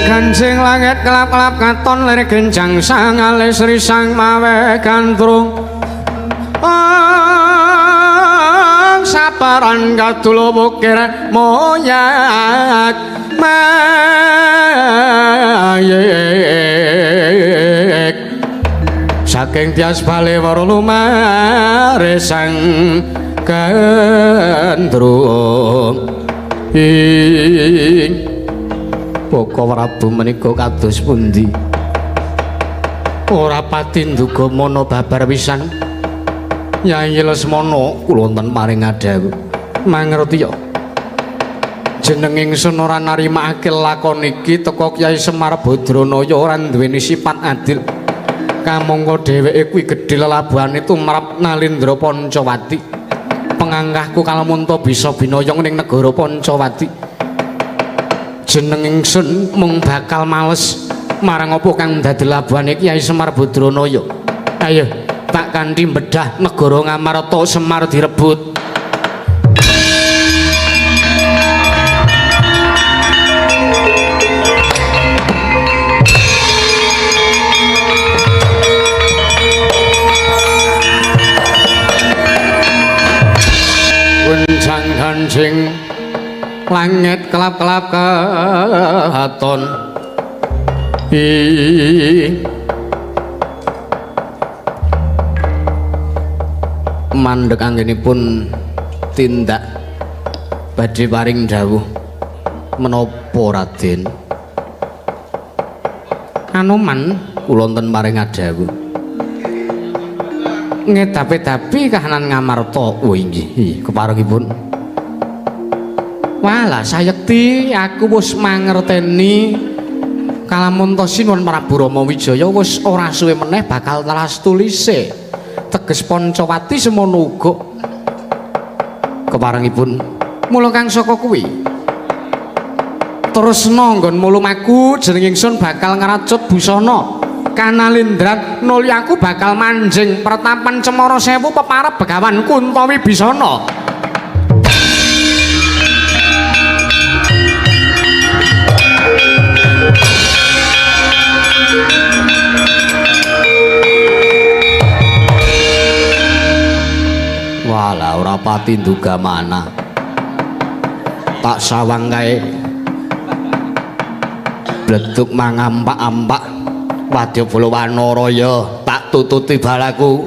Kancing langit kelap-kelap katon lir genjang sang alis risang mawe gandrung ang saparan kadulo wukir moyak mayek saking tias bale waro lumare sang gandrung ing Baka Prabu menika kados pundi? Ora pati nduga mana babar pisan. Yai Lesmana kula wonten paring adhawuh. Mangerti ya. Jeneng ingsun ora narimakake lakon iki teka Kyai Semar Badranaya ora duweni sifat adil. Kamangka dheweke kuwi gedhe lelabuhane tumrap Nalindra Pancawati. Pengangkahku kalamunta bisa binayong ning negara Pancawati. Jeneng ingsun mung bakal males marang apa kang dadi labuhane Kyai Semar Badranaya. Ayo tak kanthi bedah negara Ngamarta Semar direbut. Goncang kancing Langit kelap-kelap katon. Ing mandhek anggenipun tindak badhe paring dawuh menapa Raden? Anoman kula wonten paring adhawuh. Ngedapi-dapi kahanan Ngamarta. Oh inggih, keparengipun. Walah sayekti aku wis mangerteni kalamun ta Sinuwun Prabu Rama Wijaya wis ora suwe meneh bakal telas tulise. Teges Pancawati semono uga. Keparengipun mula kang saka kuwi terusna nggon mulumaku jeneng ingsun bakal ngracut busana kanalindran nuli aku bakal manjing pertapan Cemara Sewu peparep Begawan Kunta Wibisana. Walah ora pati nduga manah. Tak sawang kae bleduk mangampak-ampak wadyabala wanara ya tak tututi balaku.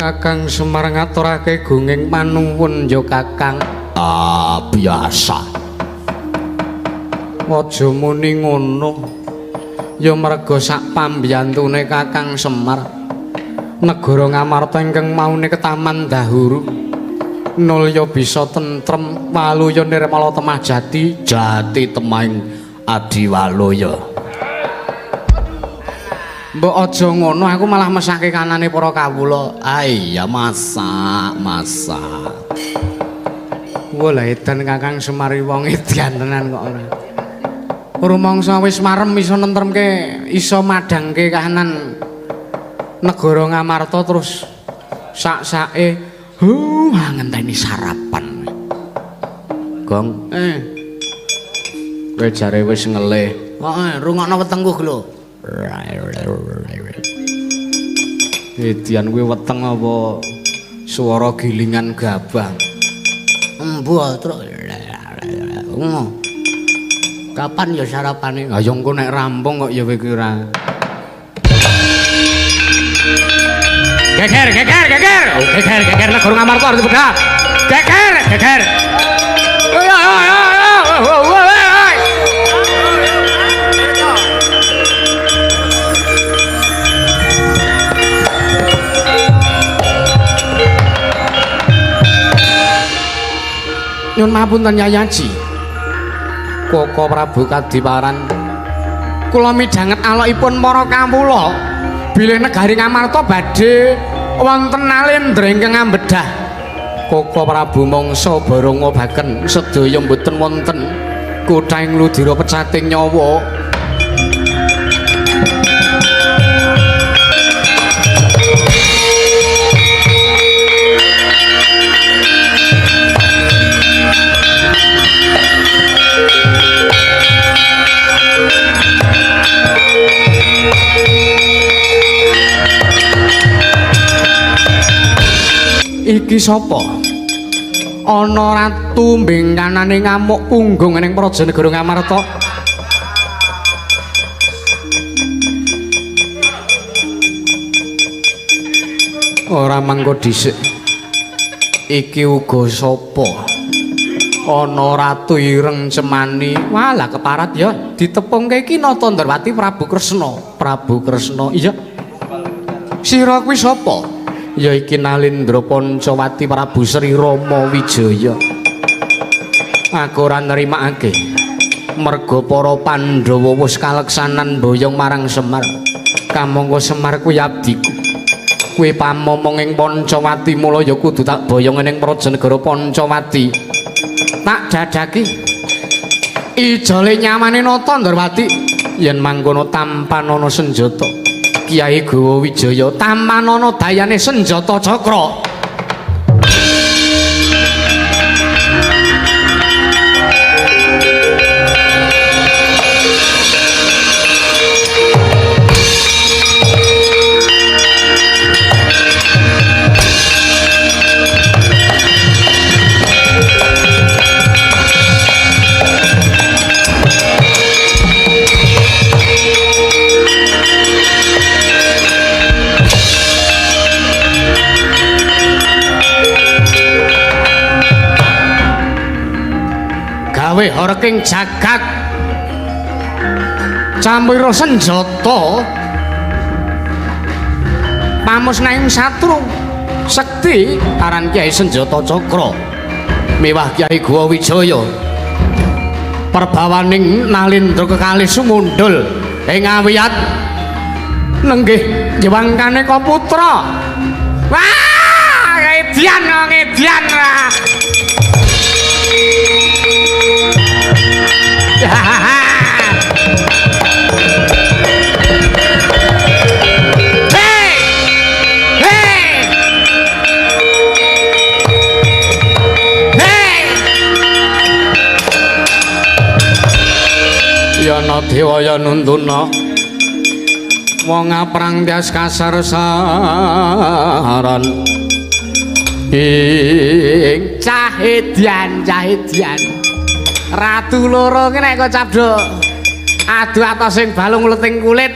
Kakang Semar ngaturake gunging panuwun ya Kakang. Ah biasa. Aja muni ngono. Ya merga sak pambiyantune Kakang Semar negara Ngamarta ingkang maune ketaman dahuru nulya bisa tentrem waluya nirmala temah jati jati temahing adiwaluya. Mbok aja ngono, aku malah mesake kanane para kawula. Ah iya masak masak. Walah edan Kakang Semar wong edan tenan kok ora. Rumangsa wis marem iso nentremke, iso madhangke kahanan negara Ngamarta terus sak-sake ngenteni sarapan. Gong, kowe jare wis ngelih. Heeh, rungokno wetengku lho. Edian kuwi weteng apa swara gilingan gabang? Embuh, truk. Kapan ya sarapane? Ha ya engko nek rampung kok ya kowe iki ora. Geger, geger, geger. Oh, geger, geger negara Ngamarta arep dipedhak. Geger, geger. Ayo, ayo, ayo. Nyun mapunten Yayaji. Koko Prabu Kadiparan kula midhanget alokipun para kawula bilih negari Ngamarta badhe wonten nalendra ingkang ambedhah. Koko Prabu mangsa baranga baken sedaya mboten wonten kuthaing ludira pecating nyawa. Iki sapa? Ana ratu mbengkanane ngamuk punggung ning praja negara Ngamarta. Ora mangko dhisik. Iki uga sapa? Ana ratu ireng cemani. Walah keparat ya ditepungke iki Nata Ndrawati Prabu Kresna. Prabu Kresna. Iya. Sira kuwi sapa? Ya iki Nalindra Pancawati Prabu Sri Rama Wijaya. Aku ora nerimakake. Merga para Pandhawa wis kaleksanan mboyong marang Semar. Kamangka Semar kuwi abdiku. Kuwi pamomong ing Pancawati mula ya kudu tak boyong ning praja negara Pancawati. Tak dadaki ijole nyamane Nata Ndrawati yen mangkono tampanana senjata. Kyai Gowa Wijaya tampanana dayane senjata cakra. gawe horeking jagat. Camwira senjata pamusnaing satru sekti aran Kyai Senjata Cakra miwah Kyai Guwa Wijaya. Perbawaning Nalindra kekalih sumundhul ing awiyat nenggih Jewang Kaneka Putra. Wah, ngedian ngedian lah. Hei! Hei! Hei! Yana dewa ya nuntuna wong aprang tias kasar saran ing cahedian cahedian ratu loro ki nek kok cabduk adu atos sing balung leting kulit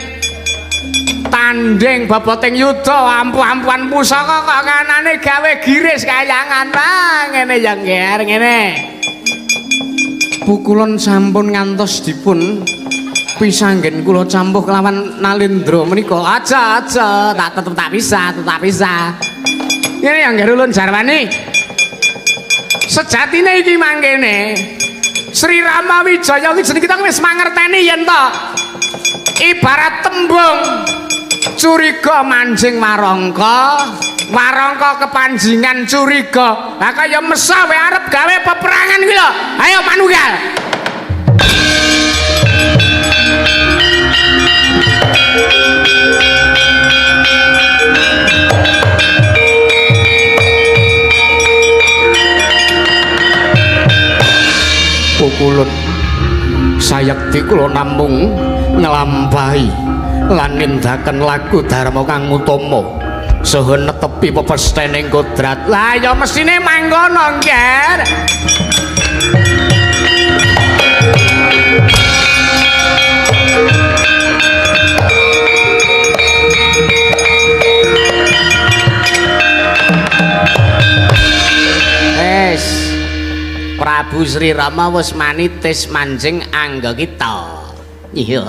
tanding boboting yuda ampuh-ampuhan pusaka kok kanane gawe giris kayangan. Wah ngene ya ngger ngene. Pukulun sampun ngantos dipun pisanggen kula campuh kelawan Nalindra menika. Aja aja tak tetep tak pisah, tetap pisah. Ngene ya ngger ulun jarwani. Sejatine iki mangkene Sri Rama Wijaya iki jeneng kita wis mangerteni yen to ibarat tembung curiga manjing warangka, warangka kepanjingan curiga. Lah kaya mesa wae arep gawe peperangan iki lho. Ayo manunggal. Pukulun sayekti kula namung nglampahi lan nindaken laku dharma kang utama saha netepi pepesthening kodrat. Lah ya mesthine mangkono, Ngger. Wes Prabu Sri Rama wis manitis manjing angga kita. Iya,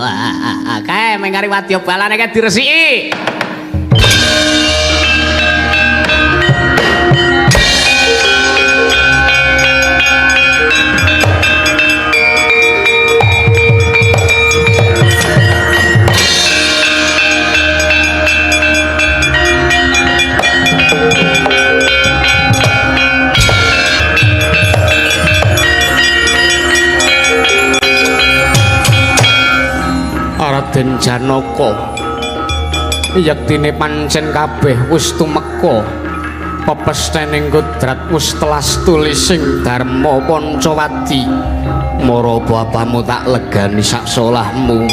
kae mengkari wadya balane kae diresiki. Raden Janaka yektine pancen kabeh wis tumeka pepesthening kodrat wis telas tulising dharma Pancawati. Mara bapamu tak legani sak solahmu.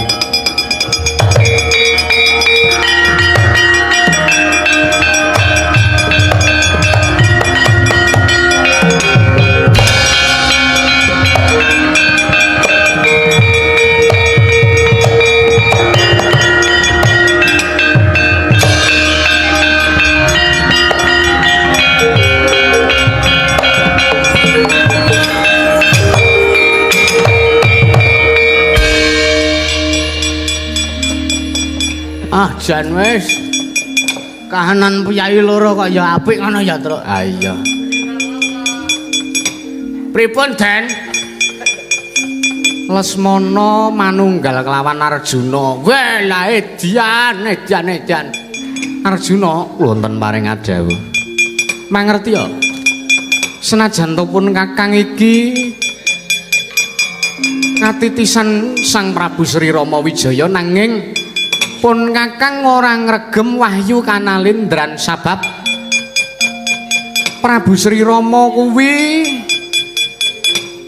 Ah jan wis kahanan piyai loro kok ya apik ngono ya, Truk. Ah iya. Pripun, Den? Lesmana manunggal kelawan Arjuna. Weh, lah edian, edian, edian. Arjuna wonten paring adhawuh. Mangerti ya? Senajan to pun kakang iki katitisan Sang Prabu Sri Rama Wijaya nanging pun kakang ora ngregem wahyu kanalindran sabab Prabu Sri Rama kuwi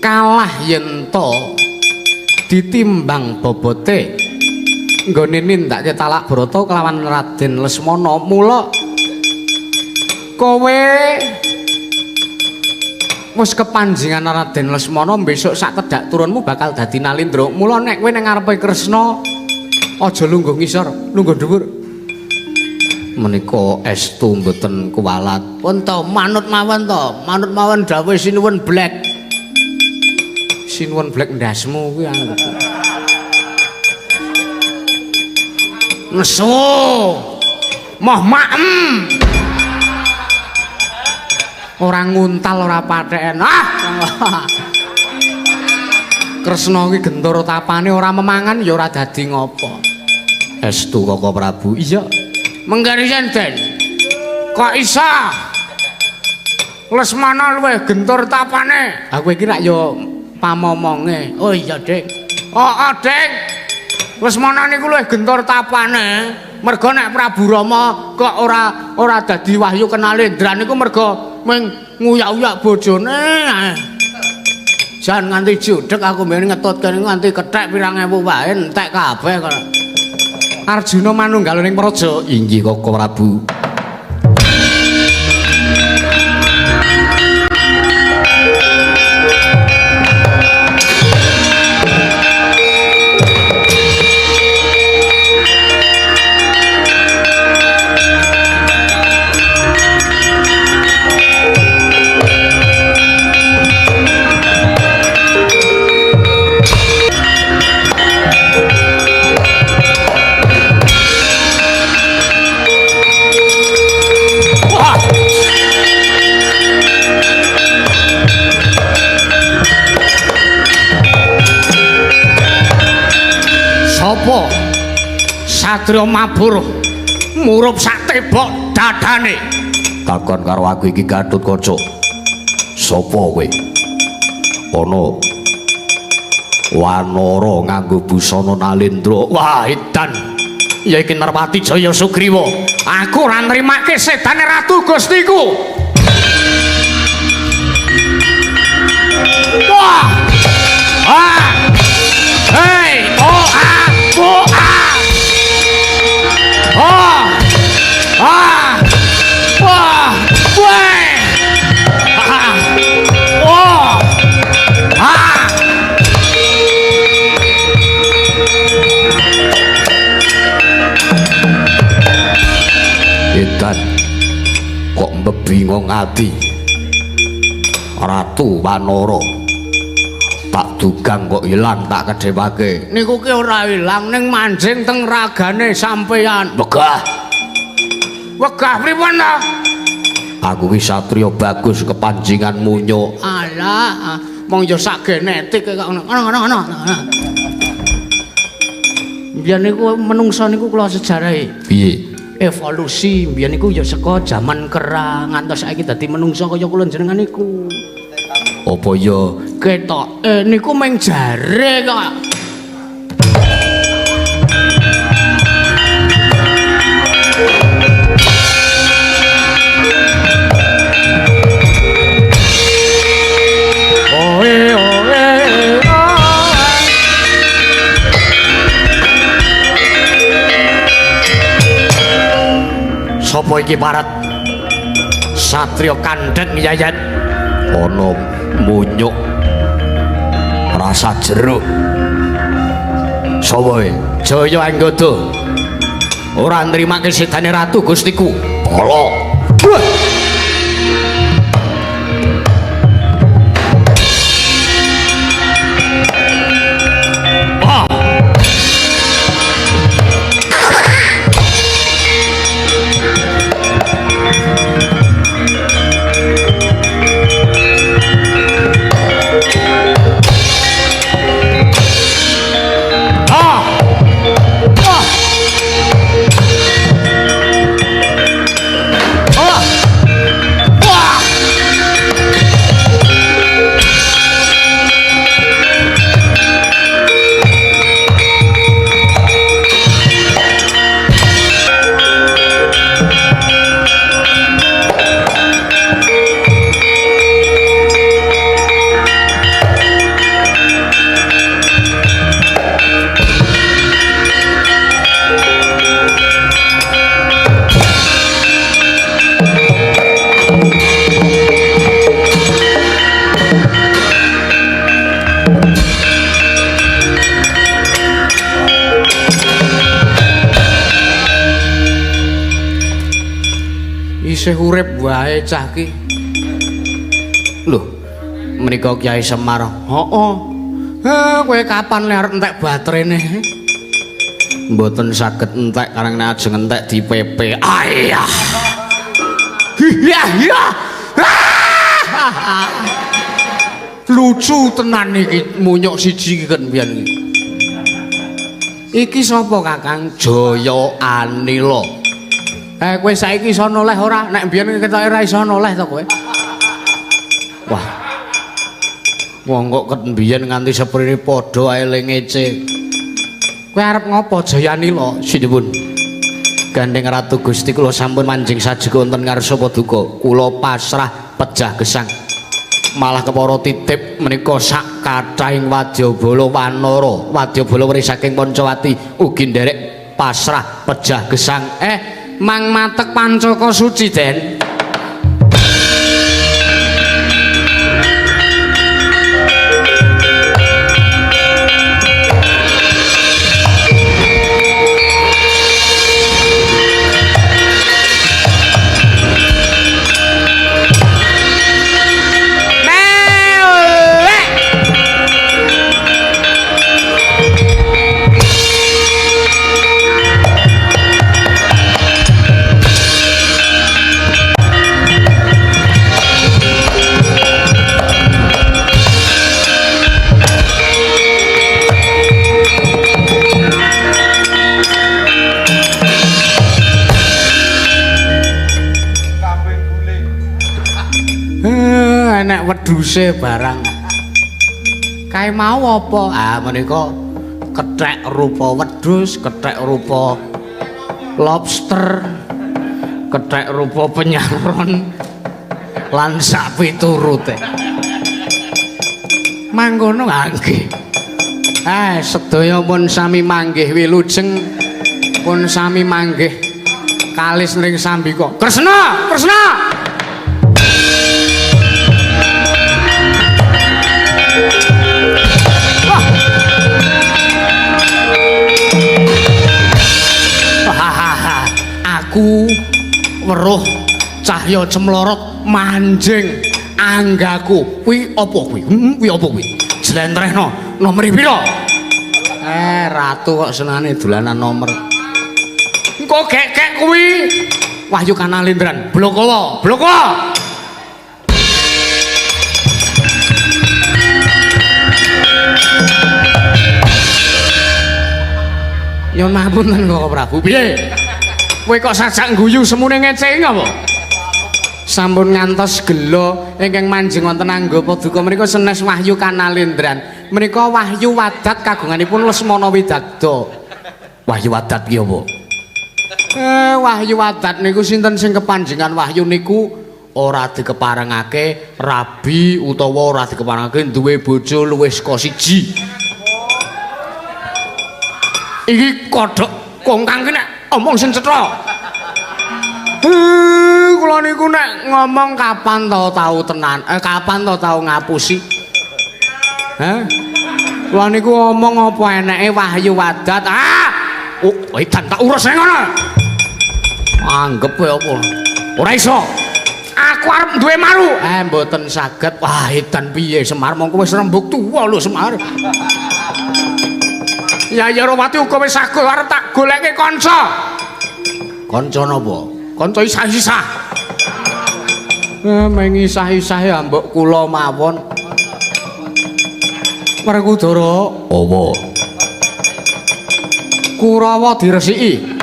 kalah yen to ditimbang bobote nggone nindakake talak brata kelawan Raden Lesmana. Mula kowe wis kepanjingan Raden Lesmana besok sak tedhak turunmu bakal dadi Nalindra. Mula nek kowe ning ngarepe Kresna aja lungguh ngisor, lungguh dhuwur. Menika estu mboten kuwalat. Pun to manut mawon to, manut mawon dawuh sinuwun Black. Sinuwun blek ndasmu kuwi anggep. Nesu. Moh maem. Ora nguntal ora patheken. Ah. Kresna ki gentur tapane ora memangan ya ora dadi ngopo. Estu Koko Prabu. Iya. Menggarisan Den. Kok isa? Lesmana luwih gentur tapane. Aku iki rak ya pamomonge. Oh iya, Dik. Oh, Dik. Lesmana niku luwih gentur tapane. Merga nek Prabu Rama kok ora dadi wahyu kenalendran niku merga mung nguyak-uyak bojone. Jan nganti judeg aku mbiyen ngetutke niku nganti kethek pirang ewu wae entek kabeh kok. Arjuna manunggal ning praja. Inggih Koko Prabu. Sapa satria mabur murup sak tebok dadane? Takon karo aku iki Gatotkaca. Sapa kowe? Ana wanara nganggo busana Nalendra. Wah, edan. Ya iki Nerpati Jaya Sugriwa. Aku ora nrimake sedane Ratu Gustiku. Wah! Ah! Hei, oh ah, oh ah. Oh. Ah. Wah. Weh. Ah. Oh. Ah. Edan kok mbebingung ati. Ratu Wanara tak dugang kok ilang tak kedhewake. Niku ki ora ilang ning manjing teng ragane sampeyan. Wegah. Wegah pripun ta? Aku ki satriya bagus kepanjingan munyuk. Alah, mong ya sak genetik kok ngono. Ngono. Mbiyen niku menungsa niku kula sejarahi. Piye? Evolusi mbiyen niku ya saka jaman kera ngantos saiki dadi menungsa kaya kula jenengan niku. Apa ya ketoke niku mung jare kok. Oe oe oe. Sapa iki parat? Satria kandhek yayat. Ana munyuk rasa jeruk. Sapa e? Jaya Anggada. Ora nrimake sedane Ratu Gustiku. Bala. Ah. Isih urip wae cah ki. Lho, menika Kyai Semar. Heeh. Kowe kapan le arep entek baterene? Mboten saged entek karang nek ajeng entek di PP. Ayah. Iya iya. Lucu tenan iki munyuk siji iki kan biyen iki. Iki sapa Kakang? Jaya Anila. Kowe saiki iso noleh ora? Nek biyen ketoke ora iso noleh to kowe. Wah. Wong kok ket biyen nganti seprene padha ae le ngece. Kowe arep ngopo Jaya Anila? Sinuwun. Gandeng Ratu Gusti kula sampun manjing sajeka wonten ngarsa paduka. Kula pasrah pejah gesang. Malah kepara titip menika sak kathahing wadyabala wanara, wadyabala weri saking Pancawati ugi nderek pasrah pejah gesang. Mang matek pancaka suci, Den. Enek wedhuse barang. Kae mau apa? Ah menika kethek rupa wedhus, kethek rupa lobster, kethek rupa penyaron lan sak piturute. Mangkono nggih. Sedaya pun sami manggih wilujeng, pun sami manggih kalis ring sambika. Kresna, Kresna. Aku weruh cahya cemlorot manjing anggaku. Kuwi apa kuwi? Kuwi apa kuwi? Jlentrehno, nomor pira? Ratu kok senane dolanan nomor. Engko gek-gek kuwi Wahyu Kanalendran. Blokowa, blokowa. Nyuwun ngapunten Koko Prabu. Piye? Kowe kok sajak ngguyu semune ngeceki apa? Sampun ngantos gela ingkang manjing wonten angga paduka menika senes Wahyu Kanalendran. Menika Wahyu Wadat kagunganipun Lesmana Widagda. Wahyu Wadat ki apa? Wahyu Wadat niku sinten sing kepanjengan wahyu niku ora dikeparengake rabi utawa ora dikeparengake duwe bojo luwih saka siji. Iki kodhok kongkang ki nek omong sing cetha. Kula niku nek ngomong kapan to tau tenan, kapan to tau ngapusi. Hah? Kula niku ngomong apa eneke Wahyu Wadat. Ah! Oh, edan tak urus ning ngono. Anggep kowe apa? Ora iso. Aku arep duwe maru. Mboten saged. Wah, edan piye Semar mongko wis rembug tuwa lho Semar. Ya Yarawati uga wis saguh arep tak goleke kanca. Kanca napa? Kanca isah-isah. Meng isah-isah ya mbok kula mawon. Werkudara, apa? Kurawa diresiki.